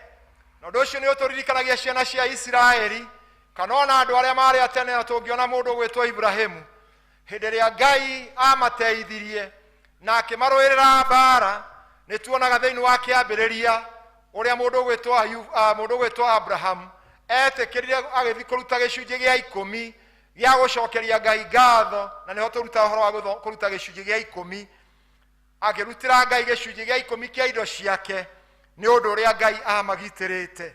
Na ũndũ ũcio nĩ ũtũririkanagia ciana cia Isiraeli kana ona andũ arĩa marĩ a tene, na tũngĩona mũndũ ũgwĩtwo Ibrahimu, hĩndĩ ĩrĩa Ngai amateithirie na akĩmarũĩrĩra mbara. Nĩ tuonaga thĩinĩ wa kĩambĩrĩria ũrĩa mũndũ ũgwĩtwo mũndũ ũgwĩtwo Abraham etĩkĩrire agĩthiĩ kũruta gĩcunjĩ gĩa 10 gĩa gũcokeria Ngai ngatho, na nĩho tũrutaga ũhoro wa kũruta gĩcunjĩ gĩa 10. Akĩrutĩra Ngai gĩcunjĩ gĩa 10 kĩa indo ciake nĩ ũndũ ũrĩa Ngai amagitĩrĩte.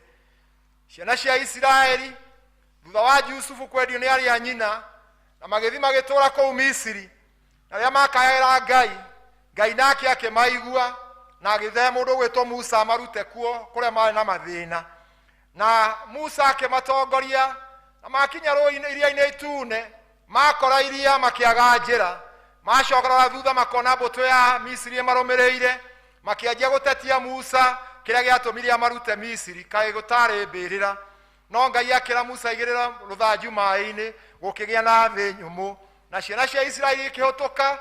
Ciana cia Isiraeli thutha wa Jusufu kwendio nĩ arĩa nyina na magĩthiĩ magĩtũũra kũu Misiri, na rĩrĩa makayagĩra Ngai, Ngai nake akĩmaigua na agĩthe mũndũ ũgwĩtwo Musa amarute kuo kũrĩa marĩ na mathĩna. Na Musa akĩmatongoria na makinya rũĩ-inĩ, iria-inĩ itune, makora iria makĩaga njĩra. Macoka thutha makona mbũtũ ya Misiri ĩmarũmĩrĩire, makĩanjia gũtetia Musa kĩrĩa gĩatũmire amarute Misiri, kaĩ gũtarĩ mbĩrĩra. No Ngai akĩra Musa aigĩrĩra rũthanju maĩ-inĩ, gũkĩgĩa na thĩ nyũmũ, na ciana cia Isiraeli ikĩhĩtũka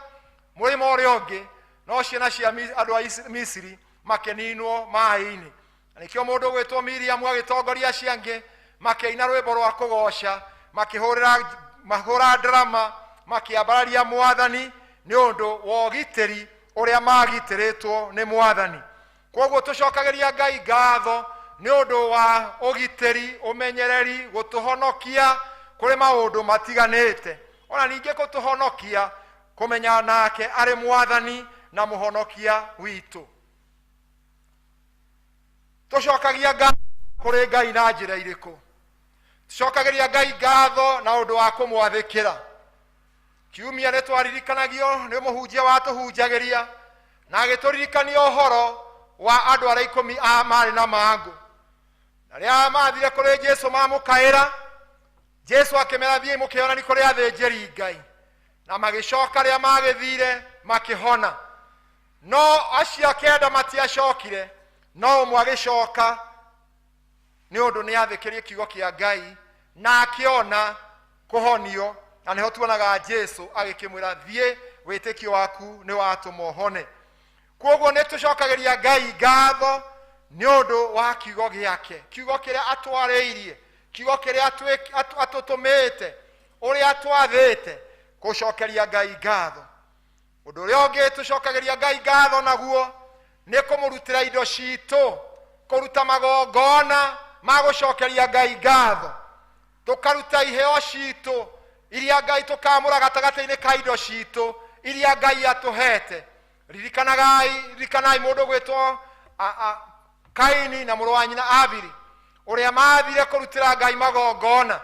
mũrĩmo ũrĩa ũngĩ, no ciana cia andũ a Misiri makĩninwo maĩ-inĩ. Na nĩkĩo mũndũ ũgwĩtwo Miriamu agĩtongoria acio angĩ, makĩina rwĩmbo rwa kũgoca, makĩhũrĩra mahũra ndarama, makĩambararia Mwathani nĩ ũndũ wa ũgitĩri ũrĩa magitĩrĩtwo nĩ Mwathani. Kwoguo tũcokagĩria Ngai ngatho nĩ ũndũ wa ũgitĩri, ũmenyereri, gũtũhonokia kũrĩ maũndũ matiganĩte, ona ningĩ gũtũhonokia kũmenya nake arĩ Mwathani na Mũhonokia witũ. Tũcokagia ngatho kũrĩ Ngai na njĩra irĩkũ? Tũcokagĩria Ngai ngatho na ũndũ wa kũmwathĩkĩra. Kiumia nĩ twaririkanagio nĩ mũhunjia watũhunjagĩria na agĩtũririkania ũhoro wa andũ arĩa 10 a marĩ na mangũ, na rĩrĩa mathire kũrĩ Jesu mamũkaĩra, Jesu akĩmera thiĩi mũkĩonani kũrĩ athĩnjĩri Ngai, na magĩcoka rĩrĩa magĩthire makĩhona. No acio 9 matiacokire, no ũmwe agĩcoka nĩ ũndũ nĩ athĩkĩrie kiugo kĩa Ngai na akĩona kũhonio. Na nĩho tuonaga Jesu agĩkĩmwĩra thiĩ, wĩtĩkio waku nĩ watũma ũhone. Kwoguo nĩ tũcokagĩria Ngai ngatho nĩ ũndũ wa kiugo gĩake, kiugo kĩrĩa atwarĩirie, kiugo kĩrĩa atũtũmĩte, ũrĩa atwathĩte, gũcokeria Ngai ngatho. Ũndũ ũrĩa ũngĩ tũcokagĩria Ngai ngatho naguo nĩ kũmũrutĩra indo citũ, kũruta magongona ma gũcokeria Ngai ngatho. Tũkaruta iheo citũ iria Ngai tũkamũra gatagatĩ-inĩ ka indo citũ iria Ngai atũhete. Ririkanagai, ririkanai mũndũ gwĩtwo Kaini na mũrũ wa nyina Abili, ũrĩa mathire kũrutĩra Ngai magongona,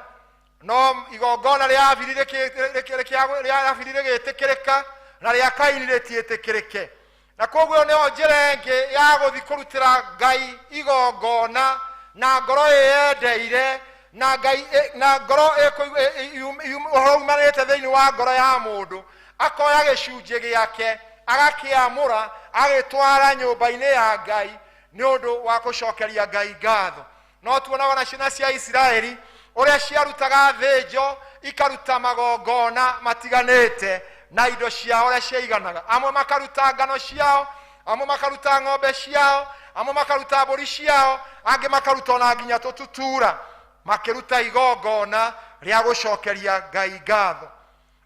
no igongona rĩa Abili rĩa Abili rĩgĩtĩkĩrĩka na rĩa Kaini rĩtiĩtĩkĩrĩke. Na koguo nĩyo njĩra ĩngĩ ya gũthiĩ kũrutĩra Ngai igongona na ngoro ĩyendeire, na Ngai na ngoro ũhoro umanĩte thĩinĩ wa ngoro ya mũndũ, akoya gĩcunjĩ gĩake agakĩamũra agĩtwara nyũmba-inĩ ya Ngai nĩ ũndũ wa gũcokeria Ngai ngatho. No tuonaga na ciana cia Isiraeli ũrĩa ciarutaga thĩnjo, ikaruta magongona matiganĩte na indo ciao ũrĩa ciaiganaga. Amwe makaruta ngano ciao, amwe makaruta ng'ombe ciao, amwe makaruta mbũri ciao, angĩ makaruta ona nginya tũtutura, makĩruta igongona rĩa gũcokeria Ngai ngatho.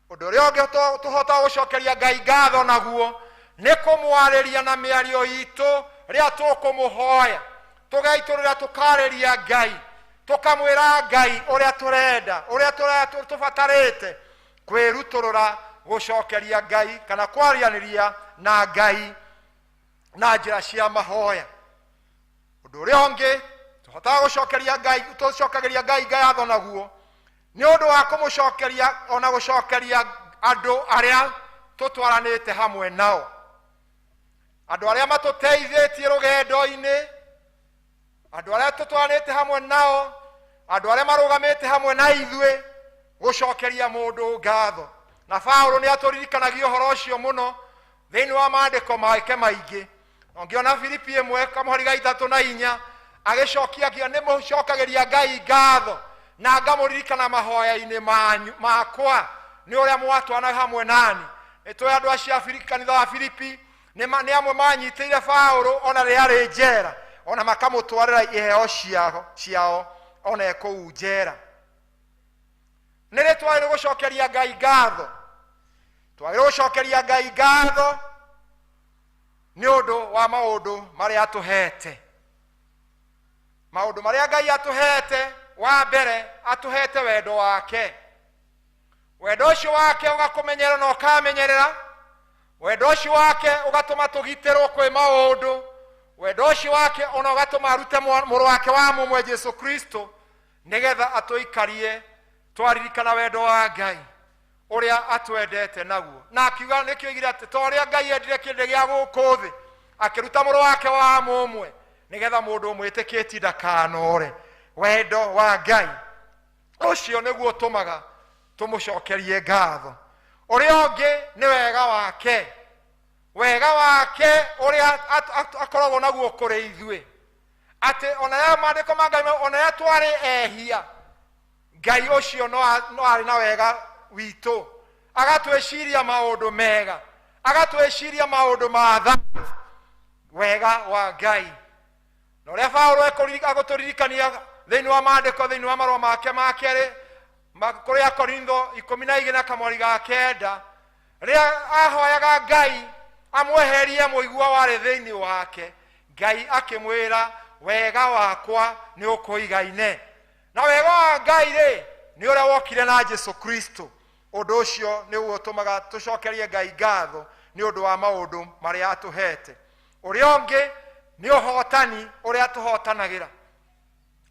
Ũndũ ũrĩa ũngĩ tũhotaga gũcokeria Ngai ngatho naguo nĩ kũmwarĩria na mĩario itũ rĩrĩa tũkũmũhoya, tũgeitũrĩra tũkarĩria Ngai, tũkamwĩra Ngai ũrĩa tũrenda, ũrĩa tũbatarĩte, kwĩrutũrũra gũcokeria Ngai kana kwaranĩria na Ngai na njĩra cia mahoya. Ũndũ ũrĩa ũngĩ tũhotaga gũcokeria Ngai, tũcokagĩria Ngai ngatho naguo nĩ ũndũ wa kũmũcokeria ona gũcokeria andũ arĩa tũtwaranĩte hamwe nao, andũ arĩa matũteithĩtie rũgendo-inĩ, andũ arĩa tũtwaranĩte hamwe nao, andũ arĩa marũgamĩte hamwe na ithuĩ, gũcokeria mũndũ ngatho. Na Paũlũ nĩ atũririkanagia ũhoro ũcio mũno thĩinĩ wa maandĩko make maingĩ. Ũngĩona Filipi 1 kamũhari ga 3 na 4, agĩcokia akiuga, nĩ mũcokagĩria Ngai ngatho na ngamũririkana mahoya-inĩ manyu makwa nĩ ũrĩa mwatwana hamwe nani. Nĩ tũĩ andũ acio a kanitha wa Filipi nĩ amwe manyitĩire Paũlũ ona rĩrĩa arĩ njera, ona makamũtwarĩra iheo ciao ona e kũu njera. Nĩ rĩ twagĩrĩirwo gũcokeria Ngai ngatho? Twagĩrĩirwo gũcokeria Ngai ngatho nĩ ũndũ wa maũndũ marĩa atũhete. Maũndũ marĩa Ngai atũhete, wa mbere atũhete wendo wake. Wendo ũcio wake ũgakũmenyerera na ũkamenyerera. Wendo ũcio wake ũgatũma tũgitĩrwo kwĩ maũndũ. Wendo ũcio wake ona ũgatũma arute mũrũ wake wa mũmwe Jesu Kristo, nĩgetha atũikarie twaririkana wendo wa Ngai ũrĩa atwendete naguo. Na akiuga, nĩkĩo oigire atĩ ta ũrĩa Ngai endire kĩrĩndĩ gĩa gũkũ thĩ, akĩruta mũrũ wake wa mũmwe, nĩgetha mũndũ ũmwĩtĩkĩtie ndakanore. Wendo wa Ngai ũcio nĩguo ũtũmaga tũmũcokerie ngatho. Ũrĩa ũngĩ nĩ wega wake, wega wake ũrĩa akoragwo naguo kũrĩ ithuĩ, atĩ ona ya maandĩko ma Ngai, ona ya twarĩ ehia, Ngai ũcio no arĩ na wega witũ, agatwĩciria maũndũ mega, agatwĩciria maũndũ ma thayũ. Wega wa Ngai. Na ũrĩa Paũlũ agũtũririkania thĩinĩ wa maandĩko, thĩinĩ wa marũa make ma kerĩ kũrĩ Akorintho 12 na kamweri ga 9, rĩrĩa ahoyaga Ngai amweherie mũigua warĩ thĩinĩ wake, Ngai akĩmwĩra, wega wakwa nĩ ũkũigaine. Na wega wa Ngai rĩ, nĩ ũrĩa wokire na Jesu Kristo. Ũndũ ũcio nĩguo ũtũmaga tũcokerie Ngai ngatho nĩ ũndũ wa maũndũ marĩa atũhete. Ũrĩa ũngĩ nĩ ũhotani ũrĩa tũhotanagĩra.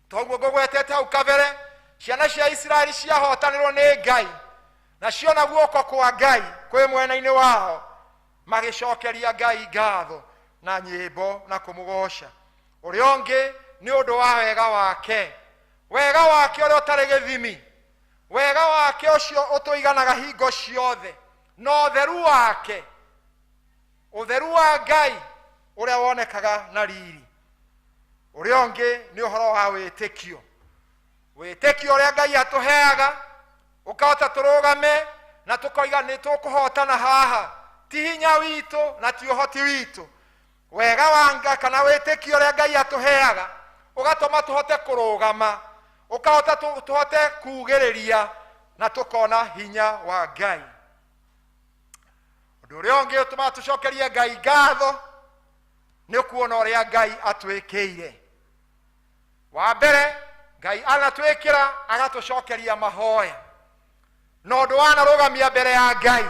Toguo ngũgwetete hau kabere, ciana cia Isiraeli ciahotanĩrwo nĩ Ngai, na ciona guoko kwa Ngai kwĩ mwena-inĩ wao, magĩcokeria Ngai ngatho na nyĩmbo na kũmũgoca. Ũrĩa ũngĩ nĩ ũndũ wa wega wake, wega wake ũrĩa ũtarĩ gĩthimi, wega wake ũcio ũtũiganaga hingo ciothe, na ũtheru wake, ũtheru wa Ngai ũrĩa wonekaga na riri. Ũrĩa ũngĩ nĩ ũhoro wa wĩtĩkio, wĩtĩkio ũrĩa Ngai atũheaga ũkahota tũrũgame na tũkoiga nĩ tũkũhotana haha, ti hinya witũ na ti ũhoti witũ. Wega wa Ngai kana wĩtĩkio ũrĩa Ngai atũheaga ũgatũma tũhote kũrũgama, ũkahota tũhote kugĩrĩria na tũkona hinya wa Ngai. Ũndũ ũrĩa ũngĩ ũtũmaga tũcokerie Ngai ngatho nĩ kuona ũrĩa Ngai atwĩkĩire. Wa mbere Ngai anatwĩkĩra agatũcokeria mahoya na ũndũ wanarũgamia mbere ya Ngai,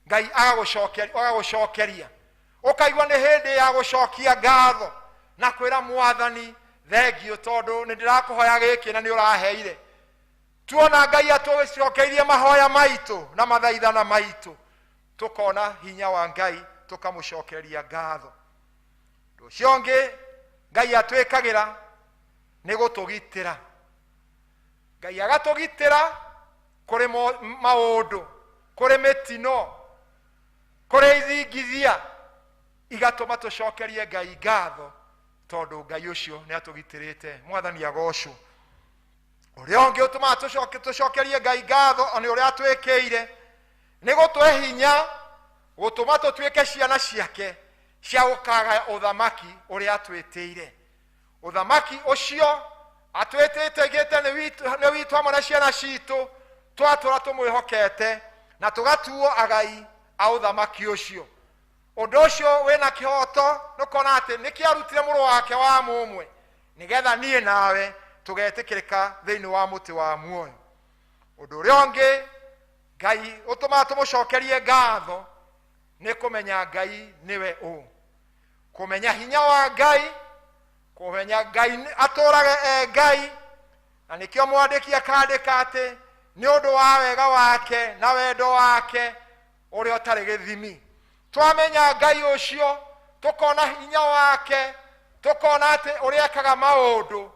Ngai agagũcokeria ũkaigua nĩ hĩndĩ ya gũcokia ngatho na kwĩra Mwathani thengiũ tondũ nĩ ndĩrakũhoya gĩkĩ na nĩ ũraheire. Tuona Ngai atũcokeirie mahoya maitũ na mathaithana maitũ, tũkona hinya wa Ngai tũkamũcokeria ngatho. Ũndũ ũcio ũngĩ Ngai atwĩkagĩra nĩ gũtũgitĩra. Ngai agatũgitĩra kũrĩ maũndũ, kũrĩ mĩtino, kũrĩ ithingithia, igatũma tũcokerie Ngai ngatho tondũ Ngai ũcio nĩ atũgitĩrĩte. Mwathani agocwo. Ũrĩa ũngĩ ũtũmaga tũcokerie Ngai ngatho nĩ ũrĩa atwĩkĩire nĩ gũtũhe hinya gũtũma tũtuĩke ciana ciake cia gũkagaya ũthamaki ũrĩa atwĩtĩire. Ũthamaki ũcio atwĩtĩte gĩte nĩ witũ hamwe na ciana citũ, twatũra tũmwĩhokete na tũgatuo agai a ũthamaki ũcio. Ũndũ ũcio wĩna kĩhoto nĩũkona atĩ nĩkĩo arutire mũrũ wake wa mũmwe nĩgetha niĩ nawe tũgetĩkĩrĩka thĩinĩ wa mũtĩ wa muoyo. Ũndũ ũrĩa ũngĩ Ngai ũtũmaga tũmũcokerie ngatho nĩ kũmenya Ngai nĩwe ũ, kũmenya hinya wa Ngai, kũmenya Ngai atũrage e Ngai, na nĩkĩo mwandĩki akandĩka atĩ nĩ ũndũ wa wega wake na wendo wake ũrĩa ũtarĩ gĩthimi. Twamenya Ngai ũcio tũkona hinya wake, tũkona atĩ ũrĩa ekaga maũndũ,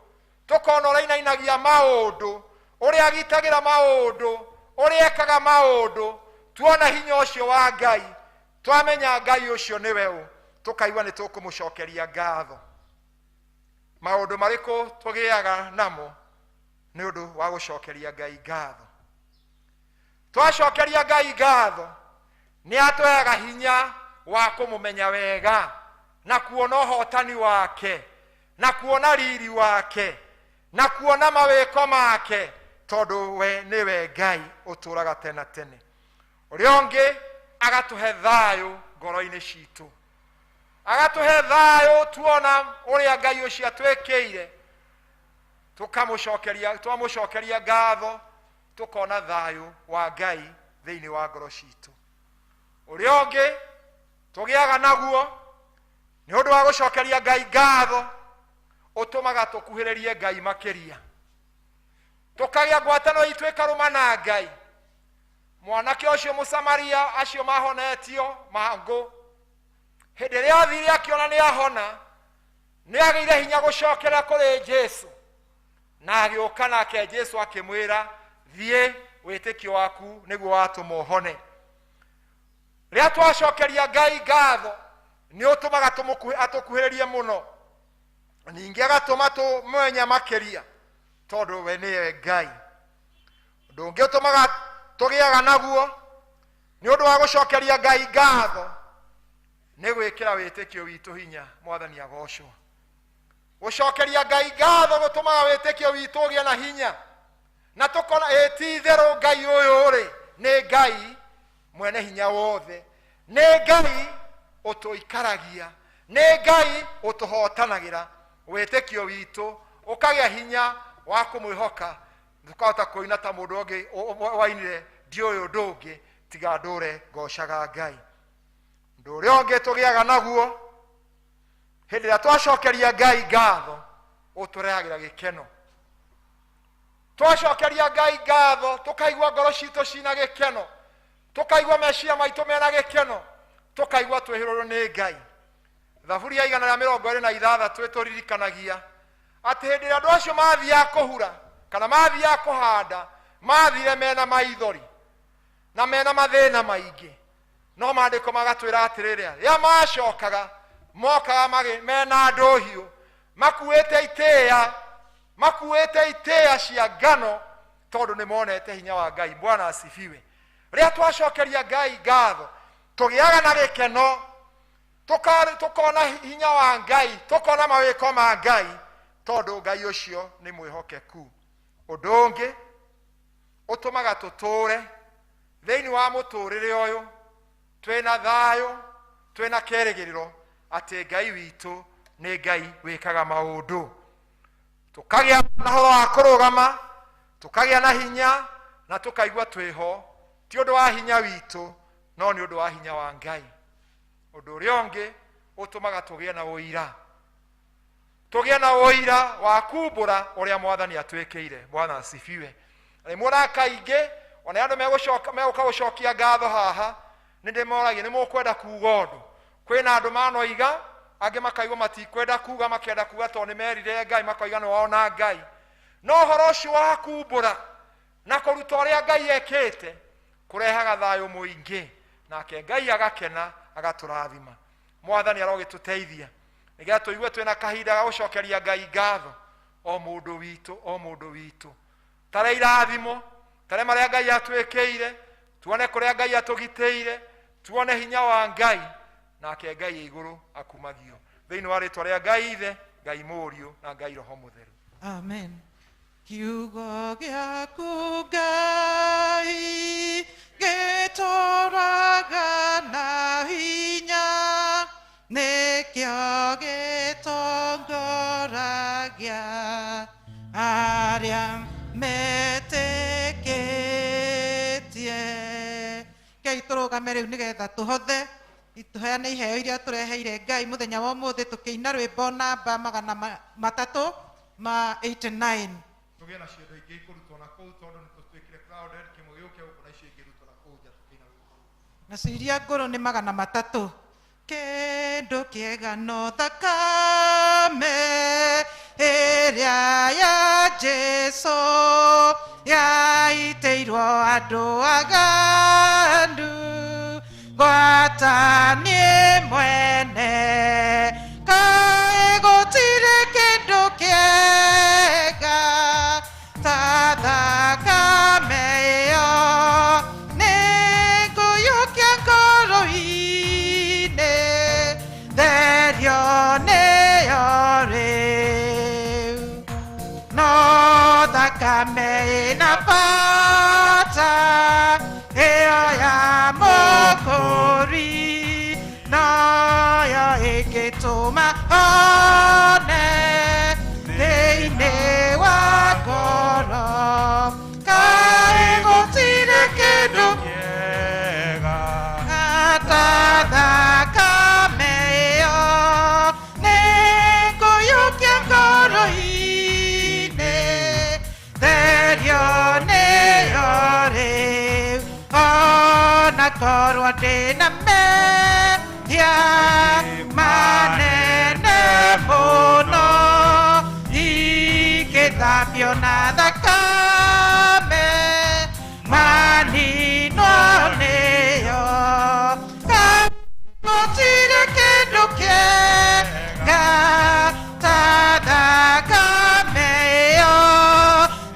tũkona ũrĩa ainainagia maũndũ, ũrĩa agitagĩra maũndũ, ũrĩa ekaga maũndũ, tuona hinya ũcio wa Ngai, twamenya Ngai ũcio nĩwe ũ, tũkaigua nĩ tũkũmũcokeria ngatho. Maũndũ marĩkũ tũgĩaga namo nĩ ũndũ wa gũcokeria Ngai ngatho? Twacokeria Ngai ngatho nĩ atũheaga hinya wa kũmũmenya wega na kuona ũhotani wake na kuona riri wake na kuona mawĩko make, tondũ we nĩwe Ngai ũtũraga tene na tene. Ũrĩa ũngĩ agatũhe thayũ ngoro-inĩ citũ, agatũhe thayũ tuona ũrĩa Ngai ũcio atwĩkĩire, tũkamũcokeria, twamũcokeria ngatho tũkona thayũ wa Ngai thĩinĩ wa ngoro citũ. Ũrĩa ũngĩ tũgĩaga naguo nĩ ũndũ wa gũcokeria Ngai ngatho ũtũmaga tũkuhĩrĩrie Ngai makĩria, tũkagĩa ngwatanĩro itũ ĩkarũma na Ngai. Mwanake ũcio Mũsamaria acio mahonetio mangũ, hĩndĩ ĩrĩa athire akĩona nĩ ahona, nĩ agĩire hinya gũcokera kũrĩ Jesu, na agĩũka nake Jesu akĩmwĩra, thiĩ, wĩtĩkio waku nĩguo watũma ũhone. Rĩrĩa twacokeria Ngai ngatho nĩ ũtũmaga atũkuhĩrĩrie mũno, ningĩ agatũma tũmwenye makĩria tondũ we nĩwe Ngai. Ũndũ ũngĩ ũtũmaga tũgĩaga naguo nĩ ũndũ wa gũcokeria Ngai ngatho nĩ gwĩkĩra wĩtĩkio witũ hinya. Mwathani agocwo. Gũcokeria Ngai ngatho gũtũmaga wĩtĩkio witũ ũgĩe na hinya, na tũkona ĩ ti itherũ Ngai ũyũ rĩ nĩ Ngai mwene hinya wothe, nĩ Ngai ũtũikaragia, nĩ Ngai ũtũhotanagĩra. Wĩtĩkio witũ ũkagĩa hinya wa kũmwĩhoka, tũkahota kũina ta mũndũ ũngĩ wainire, ndiũĩ ũndũ ũngĩ tiga ndũre ngocaga Ngai. Ũndũ ũrĩa ũngĩ tũgĩaga naguo hĩndĩ ĩrĩa twacokeria Ngai ngatho ũtũrehagĩra gĩkeno. Twacokeria Ngai ngatho tũkaigua ngoro citũ cina gĩkeno, tũkaigua meciria maitũ mena gĩkeno, tũkaigua twĩhĩrũrwo nĩ Ngai. Thaburi ya 126 ĩtũririkanagia atĩ hĩndĩ ĩrĩa andũ acio mathiaga kũhura kana mathiaga kũhanda, mathire mena maithori na mena mathĩna maingĩ, no maandĩko magatwĩra atĩrĩrĩ, rĩrĩa macokaga mokaga mena ndũhiũ, makuĩte itĩĩa, makuĩte itĩĩa cia ngano, tondũ nĩ monete hinya wa Ngai. Bwana asifiwe. Rĩrĩa twacokeria Ngai ngatho tũgĩaga na gĩkeno, tũkona hinya wa Ngai, tũkona mawĩko ma Ngai, tondũ Ngai ũcio nĩ mwĩhokeku. Ũndũ ũngĩ ũtũmaga tũtũre thĩinĩ wa mũtũrĩre ũyũ twĩna thayũ, twĩna kĩĩrĩgĩrĩro atĩ Ngai witũ nĩ Ngai wĩkaga maũndũ. Tũkagĩa na horo wa kũrũgama, tũkagĩa na hinya na tũkaigua twĩho, ti ũndũ wa hinya witũ no nĩ ũndũ wa hinya wa Ngai. Ũndũ ũrĩa ũngĩ ũtũmaga tũgĩe na ũira, tũgĩe na ũira wa kumbũra ũrĩa mwathani atwĩkĩire. Bwana asifiwe. Rĩmwe kaingĩ ona andũ megũcoka megũka gũcokia ngatho haha, nĩ ndĩmoragia nĩ mũkwenda kuga ũndũ. Kwĩna andũ manoiga, angĩ makaigua matikwenda kuga, makenda kuga tondũ nĩ merire Ngai, makoiga nĩ wona Ngai. No ũhoro ũcio wa kumbũra na kũruta ũrĩa Ngai ekĩte kũrehaga thayũ mũingĩ, nake Ngai agakena agatũrathima. Mwathani arogĩtũteithia nĩgetha tũigue twĩna kahinda ga gũcokeria Ngai ngatho, o mũndũ witũ, o mũndũ witũ. Tare irathimo, tare marĩa Ngai atwĩkĩire, tuone kũrĩa Ngai atũgitĩire, tuone hinya wa Ngai, nake Ngai igũrũ akumagio. Thĩinĩ wa rĩtwa rĩa Ngai Ithe, Ngai Mũriũ na Ngai Roho Mũtheru. Amen. Kiugo gĩaku Ngai gĩtũraga na hinya, nĩkĩo gĩtongoragia arĩa metĩkĩtie. Ngai tũrũgame rĩu nĩgetha tũhothe tũheane iheo iria tũreheire Ngai mũthenya wa ũmũthĩ, tũkĩina rwĩmbo namba 389. Tũgĩe na ciendo ingĩ ikũrutwo na kũu tondũ nĩ tũtuĩkire crowded, kĩmwe gĩũke gũkũ na icio ingĩ irutwo na kũu nja tũkĩina rwĩmbo rũu. Nacio iria ngũrũ nĩ 300. Kĩndũ kĩega no thakame ĩrĩa ya Jesũ yaitĩirwo andũ aganu, gwata niĩ mwene kaĩ gũtirĩ kĩndũ kĩega ta thakame ĩyo, nĩngũiyũkia ngoro-inĩ therio nĩyo rĩu. No thakame ĩna bata ĩyo ya Mũkũri, noyo ĩngĩtũma one thĩinĩ wa ngoro, kaĩ gũtirĩ kĩndũ kĩega ta thakame ĩyo, nĩngũiyũkia ngoro-inĩ therio nĩyo rĩu. Ona korwo ndĩna mehia manene mũno, ingĩthambio na thakame maninwo nĩyo. Gũtirĩ kĩndũ kĩega ta thakame ĩyo,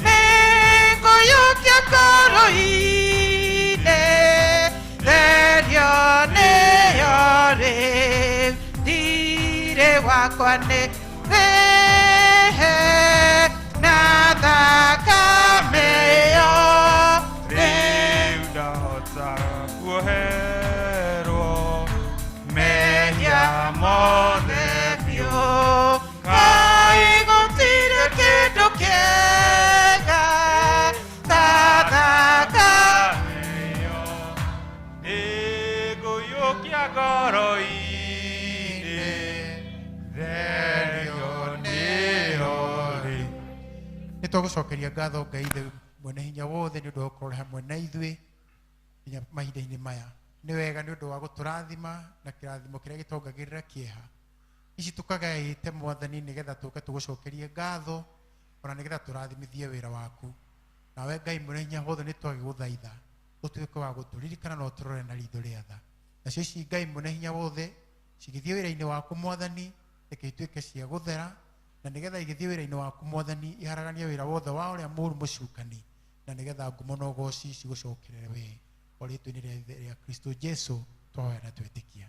nĩngũiyũkia ngoro-inĩ therio nĩyo rĩu. Thirĩ wakwa nĩ rĩhe na thakame ĩyo, rĩu ndahota kuoherwo mehia mothe biũ. Kaĩ gũtirĩ kĩndũ kĩega ta thakame nĩngũiyũkia ngoro-inĩ therio nĩyo rĩu. Nĩ twagũcokeria ngatho Ngai Ithe mwene hinya wothe nĩ ũndũ wa gũkorwo hamwe na ithuĩ nginya mahinda-inĩ maya. Nĩ wega nĩ ũndũ wa gũtũrathima na kĩrathimo kĩrĩa gĩtongagĩrĩra kĩeha. Ici tũkagaĩte mwathani nĩgetha tũke tũgũcokerie ngatho ona nĩgetha tũrathimithie wĩra waku. Nawe Ngai mwene hinya wothe nĩ twagĩgũthaitha ũtuĩke wa gũtũririkana na ũtũrore na ritho rĩa tha. Nacio ici Ngai mwene hinya wothe cigĩthiĩ wĩra-inĩ waku mwathani, reke ituĩke cia gũthera, na nĩgetha igĩthiĩ wĩra-inĩ waku mwathani iharaganie wĩra wothe wa ũrĩa mũũru mũcukani, na nĩgetha ngumo na ũgoci cigũcokerere wee. O rĩtwa-inĩ rĩa Kristo Jesu twahoya na twetĩkia.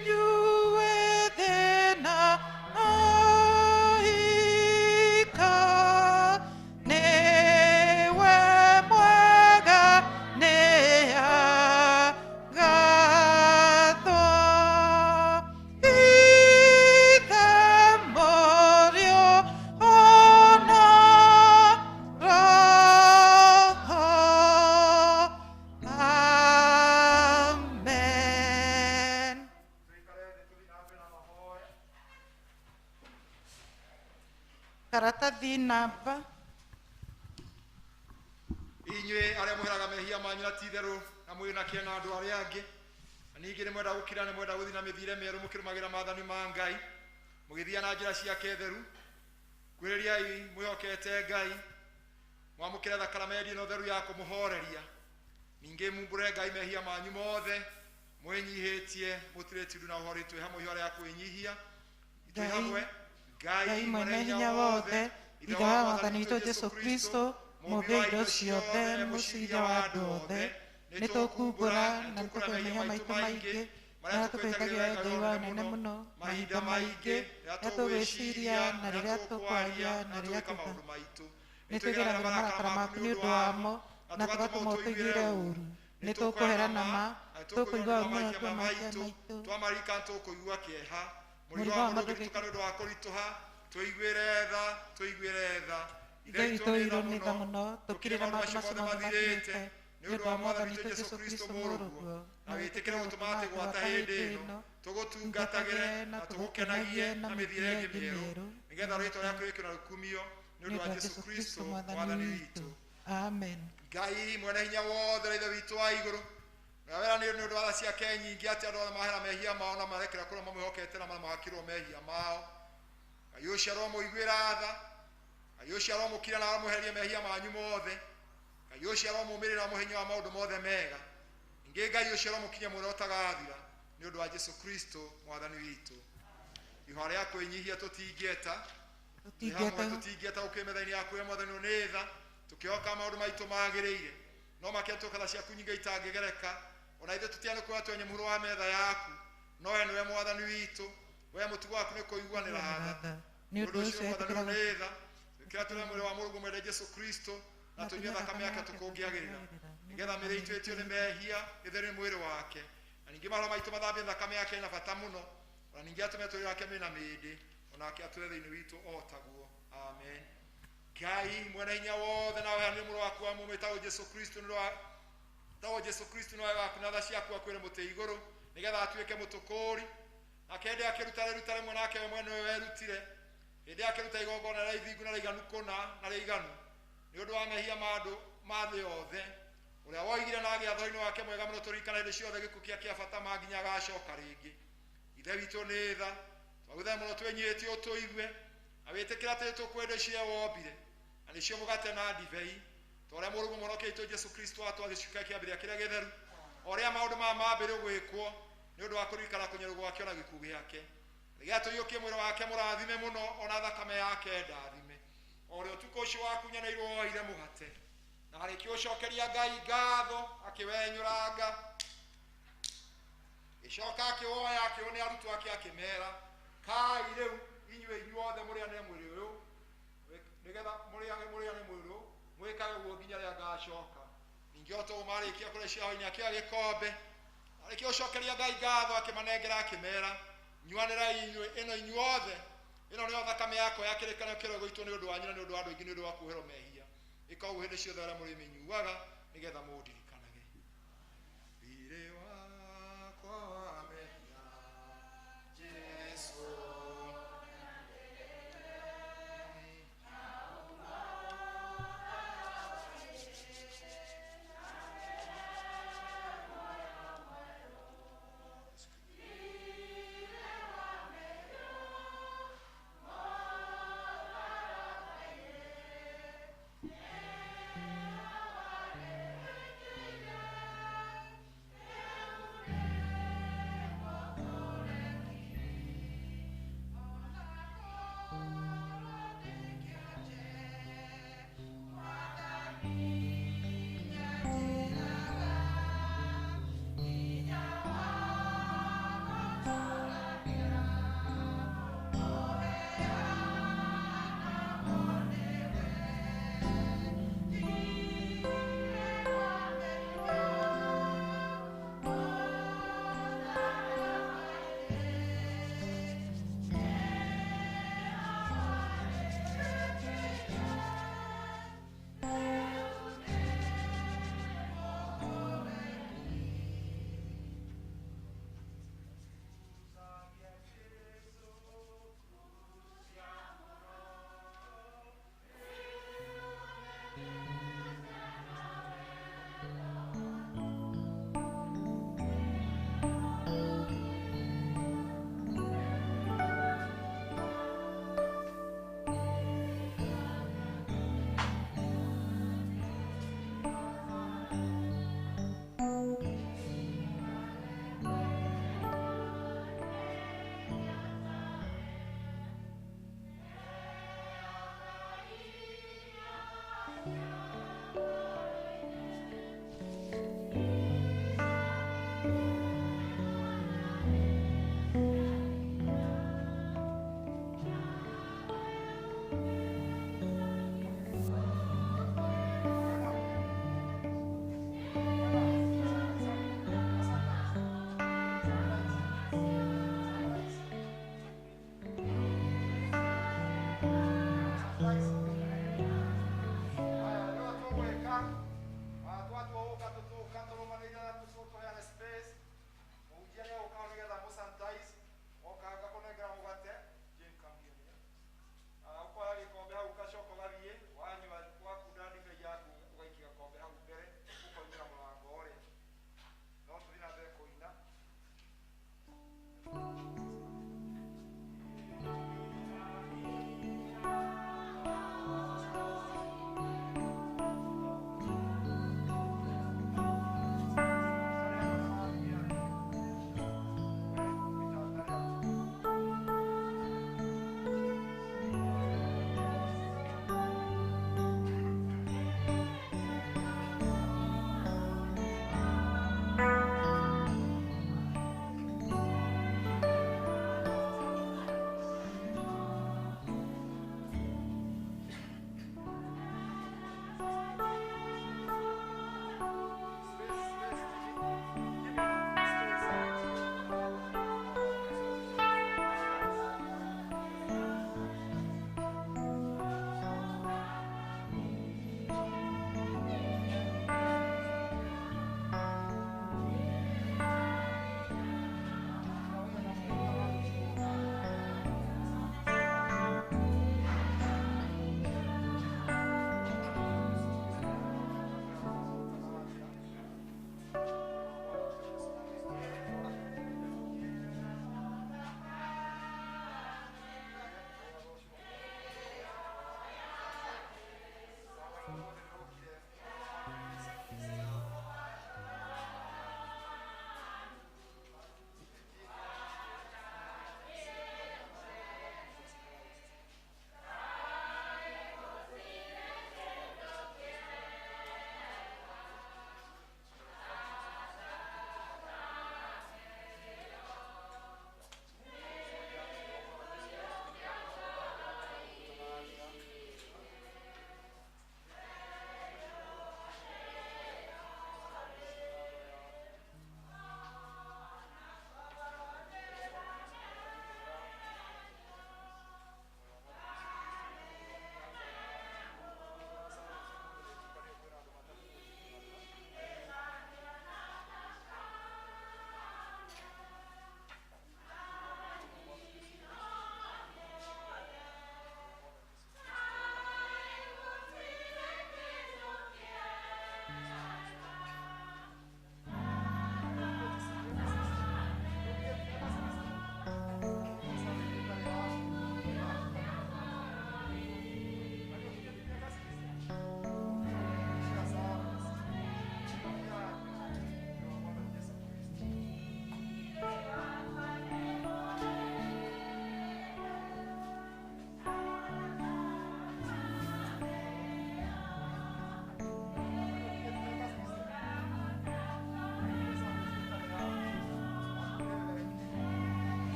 Inyuĩ thĩna ahika, nĩwe mwega nĩ Number. Inyuĩ arĩa mũheraga mehia manyu na ti-itherũ na mwĩ na kĩene na andũ arĩa angĩ, na ningĩ nĩ mwenda gũkira, nĩ mwenda gũthiĩ na mĩthiĩre mĩerũ mũkĩrũmagĩra maathani ma Ngai, mũgĩthiĩ na njĩra ciake theru. Kwĩrĩriai mwĩhokete Ngai, mwamũkĩre thakaramendi ĩno theru ya kũmũhoreria. Ningĩ mumbũre Ngai mehia manyu mothe, mwĩnyihĩtie, mũtirĩtie ũndũ na ũhoreri. Twĩ hamwe ihoya rĩa kwĩnyihia, twĩ hamwe. Ngai mwene hinya wothe, Ithe wa Mwathani witũ Jesũ Kristo, mũũmbi wa indo ciothe, mũciria wa andũ othe, nĩ tũkumbũra na nĩtũkũrĩa mehia maitũ maingĩ marĩa tũkwĩkagia Ngai wa ũnene mũno mahinda maingĩ, rĩrĩa tũgwĩciria na rĩrĩa tũkwaria na rĩrĩa maũndũ maitũ. Nĩ twĩgeragĩra marakara maku nĩ ũndũ wamo na tũgatũma ũtũiguĩre ũũru. Nĩ tũkũhera na ma, tũkũigua ũũru mũno twa mahĩtia maitũ. Twamarika tũkũigua kĩeha, Mũrigo mũrigo wa wa mũndũ mũndũ ũngĩtuka nĩ ũndũ wa kũritũha. Tũiguĩre tha, tũiguĩre tha. Ithe witũ ũirwo nĩ tha mũno, tũkirĩra maũndũ macio mothe mathirĩte nĩ ũndũ wa Mwathani witũ Jesũ Kristo mũrũguo, na wĩtĩkĩre gũtũma atĩ gwata hĩndĩ ĩno tũgũtungatagĩre na tũgũkenagie na mĩthiĩre ĩngĩ mĩerũ, nĩgetha rĩĩtwa rĩaku rĩĩkĩrwo na rũkumio nĩ ũndũ wa Jesũ Kristo Mwathani witũ. Amen. Ngai mwene hinya wothe na Ithe witũ wa igũrũ, na wera nĩ ũndũ wa tha ciake nyingĩ atĩ andũ othe mahera mehia mao na marekera kũrĩa mamwĩhokete na mahakĩrwo mehia mao. Ngai ũcio aromũiguĩra tha, Ngai ũcio aromũkira na aromũheria mehia manyu mothe, Ngai ũcio aromũmĩrĩra na amũhe hinya wa maũndũ mothe mega. Ningĩ Ngai ũcio aromũkinyia muoyo ũtagathira nĩ ũndũ wa Jesũ Kristo Mwathani witũ. Ihoya rĩa kwĩnyihia tũtingĩeta, Tũtingĩeta. Tũtingĩeta gũkĩrĩ metha-inĩ yaku we Mwathani nĩ tha, tũkĩhoka maũndũ maitũ magĩrĩire, no makĩria tũkatha ciaku nyingĩ itangĩgereka. Ona ithuĩ tũtiane kuoya twenye mũhuro wa metha yaku, no we nĩwe Mwathani witũ, we mũtugo waku nĩ kũiguanĩra tha. Nĩ ũndũ ũcio Mwathani ĩtĩkĩra nĩ tha, kĩrĩa tũrĩ mwĩrĩ wa mũrũguo mwende Jesũ Kristo, na tũnyue thakame yake tũkũngĩagĩrĩra, nĩgetha mĩĩrĩ itũ ĩtio nĩ mehia ĩtherie mwĩrĩ wake, na ningĩ mahoro maitũ mathambie thakame yake ĩna bata mũno, ona ningĩ atũme tũrĩ wake mĩna mĩĩndĩ, onake atũre thĩinĩ witũ o taguo. Amen. Ngai mwene hinya wothe, na ũheanire mũrũ waku wa mũmwe wĩtagwo Jesũ Kristo nĩ ũndũ wa tagwo Jesũ Kristo nĩ waku na tha ciaku akwĩre mũtĩ igũrũ, nĩgetha atuĩke mũtũkũũri. Nake hĩndĩ akĩruta rĩruta rĩmwe, nake we mwene nĩwe werutire, hĩndĩ akĩruta igongona rĩa ithingu na rĩiganu kũna na rĩiganu nĩ ũndũ wa mehia ma andũ ma thĩ yothe, ũrĩa woigire na agĩatha thoni wake mwega mũno tũririkane hĩndĩ ciothe gĩkuũ kĩa kĩa bata ma nginya agacoka rĩngĩ. Ithe witũ nĩ tha, twagũthaitha mũno twĩnyihĩtie ũtũigue, na wĩtĩkĩre atĩ tũkwenda icio wombire, na nĩcio mũgate na ndibei, ta ũrĩa mũrũguo mũhonokia witũ Jesũ Kristo atwathĩte kĩambĩrĩria kĩrĩa gĩtheru, o ũrĩa maũndũ maya mambĩrĩrio gwĩkwo nĩ ũndũ wa kũririkana kũnyarũrwo gwake ona gĩkuũ gĩake, nĩgetha tũiyũkie mwĩrĩ wake mũrathime mũno ona thakame yake ndathime. O ũrĩa ũtukũ ũcio wakunyanĩirwo woire mũgate, na arĩkia gũcokeria Ngai ngatho, akĩwenyũranga, gĩcoka akĩwoya, akĩũnĩa arutwo ake, akĩmera, kai rĩu inyuĩ inyuothe mũrĩane mwĩrĩ ũyũ, nĩgetha mũrĩane mwĩrĩ ũyũ, mwĩkage ũguo nginya rĩrĩa ngacoka. Ningĩ o ta ũguo marĩkia kũrĩa ciaho-inĩ, akĩoya gĩkombe, arĩkia gũcokeria Ngai ngatho, akĩmanengera, akĩmera, nyuanĩrai inyuĩ ĩno inyuothe, ĩno nĩyo thakame yakwa ya kĩrĩkanĩro kĩrĩa gũitwo nĩ ũndũ wanyu na nĩ ũndũ wa andũ aingĩ nĩ ũndũ wa kuoherwo mehia. Ĩka ũguo hĩndĩ ciothe arĩa mũrĩmĩnyuaga, nĩgetha mũndirikanage. Thiirĩ wakwa wa mehia, Jesũ. back. Twatua gũka tũtũka tũrũmanĩire na tũheane space. Mũhunjia nĩ egũka nĩgetha mũsanitize. Oka agakũnengera mũgate. Jane, come here. Ũkoya gĩkombe hau ũgacoka ũgathiĩ wanyua wakunda ndibei yaku ũgaikia gakombe hau mbere ũkoimĩra mũrango ũrĩa. No tũthiĩ na mbere kũina.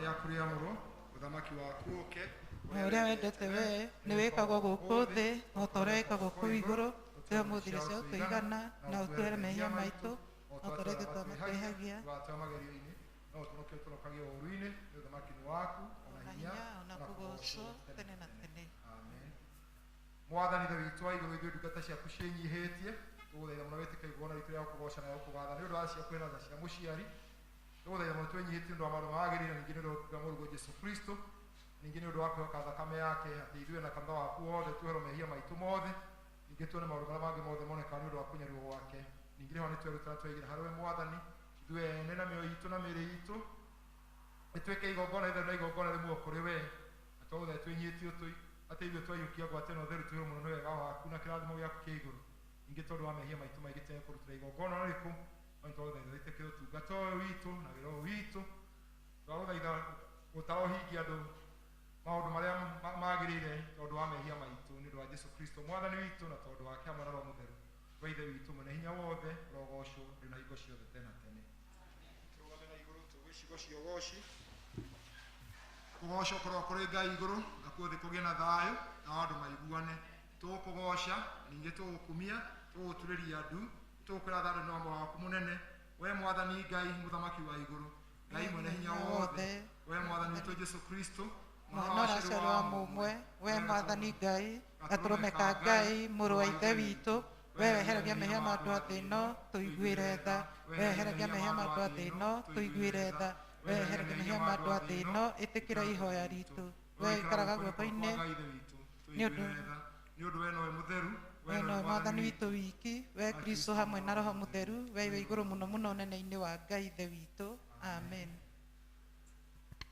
Rĩaku rĩamũrwo, ũthamaki waku ũke, Ũrĩa wendete we nĩ wĩkagwo gũkũ thĩ o ta ũrĩa wĩkagwo kũu igũrũ. Tũhe ũmũthĩ irio cia gũtũigana, na ũtuohere mehia maitũ o ta ũrĩa ithuĩ twamatwĩhagia. Ndũgatũhe magerio-inĩ, no ũtũhonokie ũtũhonokagie ũũru-inĩ, nĩ ũthamaki nĩ waku, ona Na hinya, hinya ona kũgoocwo tene na tene. Amen. Mwathani Ithe witũ wa igũrũ, ithuĩ ndungata ciaku ciĩnyihĩtie, tũgũthaitha mũno wĩtĩke igongona ritũ rĩa gũkũgooca na rĩa gũkũgatha nĩ ũndũ wa ciaku na tha cia mũciari. Tũgũthaitha mũno twĩnyihĩtie nĩ ũndũ wa maũndũ magĩrĩire, ningĩ nĩ ũndũ wa mũrũguo Jesũ Kristo, ningĩ nĩ ũndũ wa kwĩhoka thakame yake atĩ ithuĩ na kanitha waku wothe tuoherwo mehia maitũ mothe, ningĩ tuone maũndũ marĩa mangĩ mothe monekaga nĩ ũndũ wa kũnyarirwo gwake. Ningĩ rĩho nĩ tweruta na tweigĩra harĩ we Mwathani, ithuĩ ene na mĩoyo itũ na mĩĩrĩ itũ ĩtuĩke igongona itheru na igongona rĩmwe kũrĩ we, na twagũthaitha twĩnyihĩtie atĩ ithuĩ twaiyũkia ngwatĩro theru twĩrwo mũno nĩ wega waku na kĩrathimo gĩaku kĩa igũrũ. Ningĩ tondũ wa mehia maitũ maingĩ tene kũrutĩra igongona rĩrĩkũ, no nĩtwagũthaitha wĩtĩkĩre ũtungata ũyũ witũ na wĩra ũyũ witũ. Twagũthaitha ũtarohingia andũ maũndũ marĩa magĩrĩire tondũ wa mehia maitũ, nĩ ũndũ wa Jesũ Kristo Mwathani witũ, na tondũ wake hamwe na Roho Mũtheru, wa Ithe witũ mwene hinya wothe, ũrogocwo rĩu na hingo ciothe tene na tene. Tũrũgame na igũrũ tũgue ciugo cia ũgoci. Kũgocwo kũroa kũrĩ Ngai igũrũ, nakuo thĩ kũgĩe na thayũ, na andũ maiguane. Tũgũkũgoca, ningĩ tũgũkumia, tũgũgũturĩria ndu, tũgũkwĩra thandũ nĩ wamba waku mũnene, we Mwathani Ngai, Mũthamaki wa igũrũ, Ngai mwene hinya wothe, we Mwathani witũ Jesũ Kristo, Mwana ũraciarwo wa mũmwe, we Mwathani Ngai, gatũrũme ka Ngai, mũrũ wa Ithe witũ, we weheragia mehia ma andũ a thĩ ĩno, tũiguĩre tha. We weheragia mehia ma andũ a thĩ ĩno, tũiguĩre tha. We weheragia mehia ma andũ a thĩ ĩno, ĩtĩkĩra ihoya ritũ. We ũikaraga guoko-inĩ nĩ ũndũ nĩ ũndũ we nowe mũtheru, we nowe Mwathani witũ wiki, we Kristo hamwe na Roho Mũtheru, we wĩ igũrũ mũno mũno ũnene-inĩ wa Ngai Ithe witũ. Amen.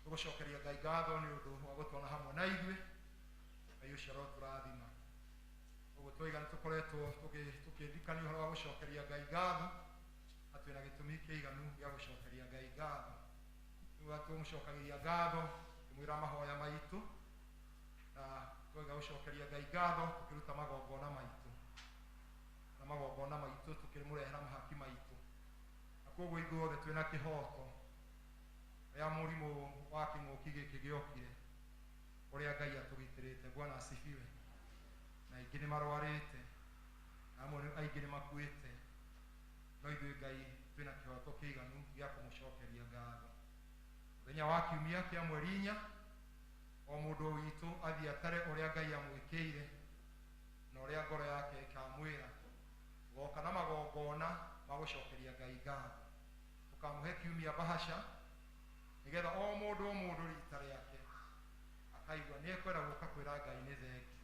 Tũgũcokeria Ngai ngatho nĩ ũndũ wa gũtwana hamwe na ithuĩ. Ngai ũcio arotũrathima. Ũguo twoiga nĩ tũkoretwo tũkĩririkania ũhoro wa gũcokeria Ngai ngatho, na twĩna gĩtũmi kĩiganu gĩa gũcokeria Ngai ngatho. Rĩu tũmũcokagĩria ngatho tũkĩmwĩra mahoya maitũ, na twaiga gũcokeria Ngai ngatho tũkĩruta magongona maitũ, na magongona maitũ tũkĩmũrehera mahaki maitũ. Na koguo ithuothe twĩna kĩhoto rĩa mũrimũ wa kĩng'ũki gĩkĩ gĩokire, ũrĩa Ngai atũgitĩrĩte. Bwana asifiwe. Na aingĩ nĩ marwarĩte, na amwe aingĩ nĩ makuĩte, no ithuĩ Ngai twĩna kĩhoto kĩiganu gĩa kũmũcokeria ngatho. Mũthenya wa kiumia kĩa mweri inya, o mũndũ witũ athiĩ atare ũrĩa Ngai amwĩkĩire na ũrĩa ngoro yake ĩkamwĩra. Tũgoka na magongona ma gũcokeria Ngai ngatho. Tũkamũhe kiumia bahaca, nĩgetha o mũndũ o mũndũ rita rĩake akaigua nĩ ekwenda gũka kwĩra Ngai nĩ thengio,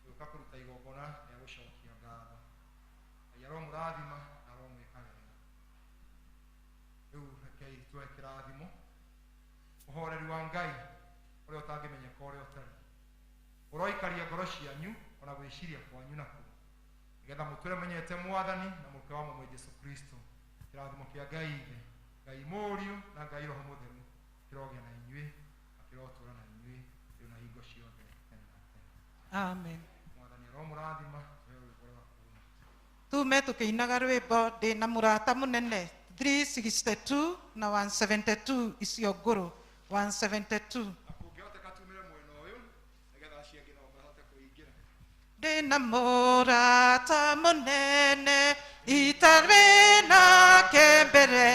gũka kũruta igongona rĩa gũcokia ngatho. Ngai aromũrathima na aromwĩka wega. Rĩu rekei tuoe kĩrathimo. Ũhoreri wa Ngai ũrĩa ũtangĩmenyeka ũrĩa ũtariĩ, ũroikaria ngoro cianyu ona gwĩciria kwanyu nakuo, nĩgetha mũtũre menyete Mwathani na mũke wa mũmwe Jesũ Kristo. Kĩrathimo kĩa Ngai Ithe, Ngai Mũriũ na Ngai Roho Mũtheru kĩrogĩa na inyuĩ na kĩrotũũra na inyuĩ rĩu na hingo ciothe tene na tene. Amen. Mwathani aromũrathima, tũhe rwĩmbo rwa kuuma. Tume tũkĩinaga rwĩmbo ndĩ na mũrata mũnene 362 na 172 icio ngũrũ 172. Na kũngĩhoteka tumĩre mwena ũyũ nĩgetha acio angĩ nao mahote kũingĩra. Ndĩ na mũrata mũnene itarĩ nake mbere,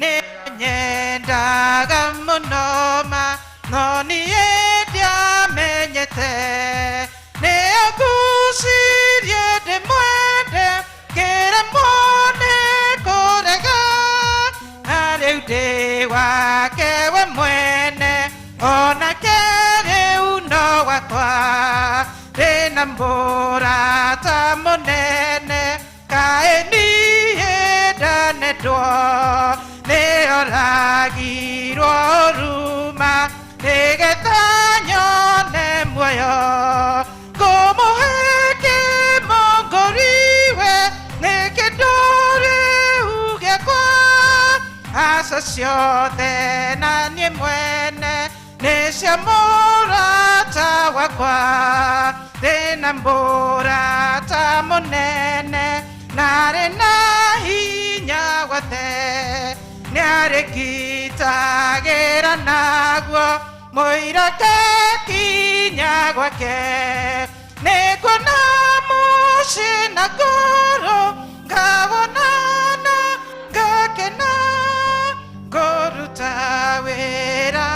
nĩ nyendaga mũno ma no niĩ ndiamenyete. Nĩ angucirie ndĩmwende ngĩremwo nĩ kũrega, na rĩu ndĩ wake we mwene, onake rĩu no wakwa. Ndĩ na mũrata mũnene kaĩ niĩ ndanendwo, nĩ oragirwo ruma nĩgetha nyone muoyo. Ngũmũhe kĩmongoriwe nĩ kĩndũ rĩu gĩakwa, aca ciothe na niĩ mwene nĩ cia mũrata wakwa. Ndĩ na mũrata mũnene na arĩ na hinya wothe, Nĩarĩngitagĩra naguo mũira ngakinya gwake. Nĩnguona mũciĩ na ngoro, ngawonana ngakena, ngũruta wĩra.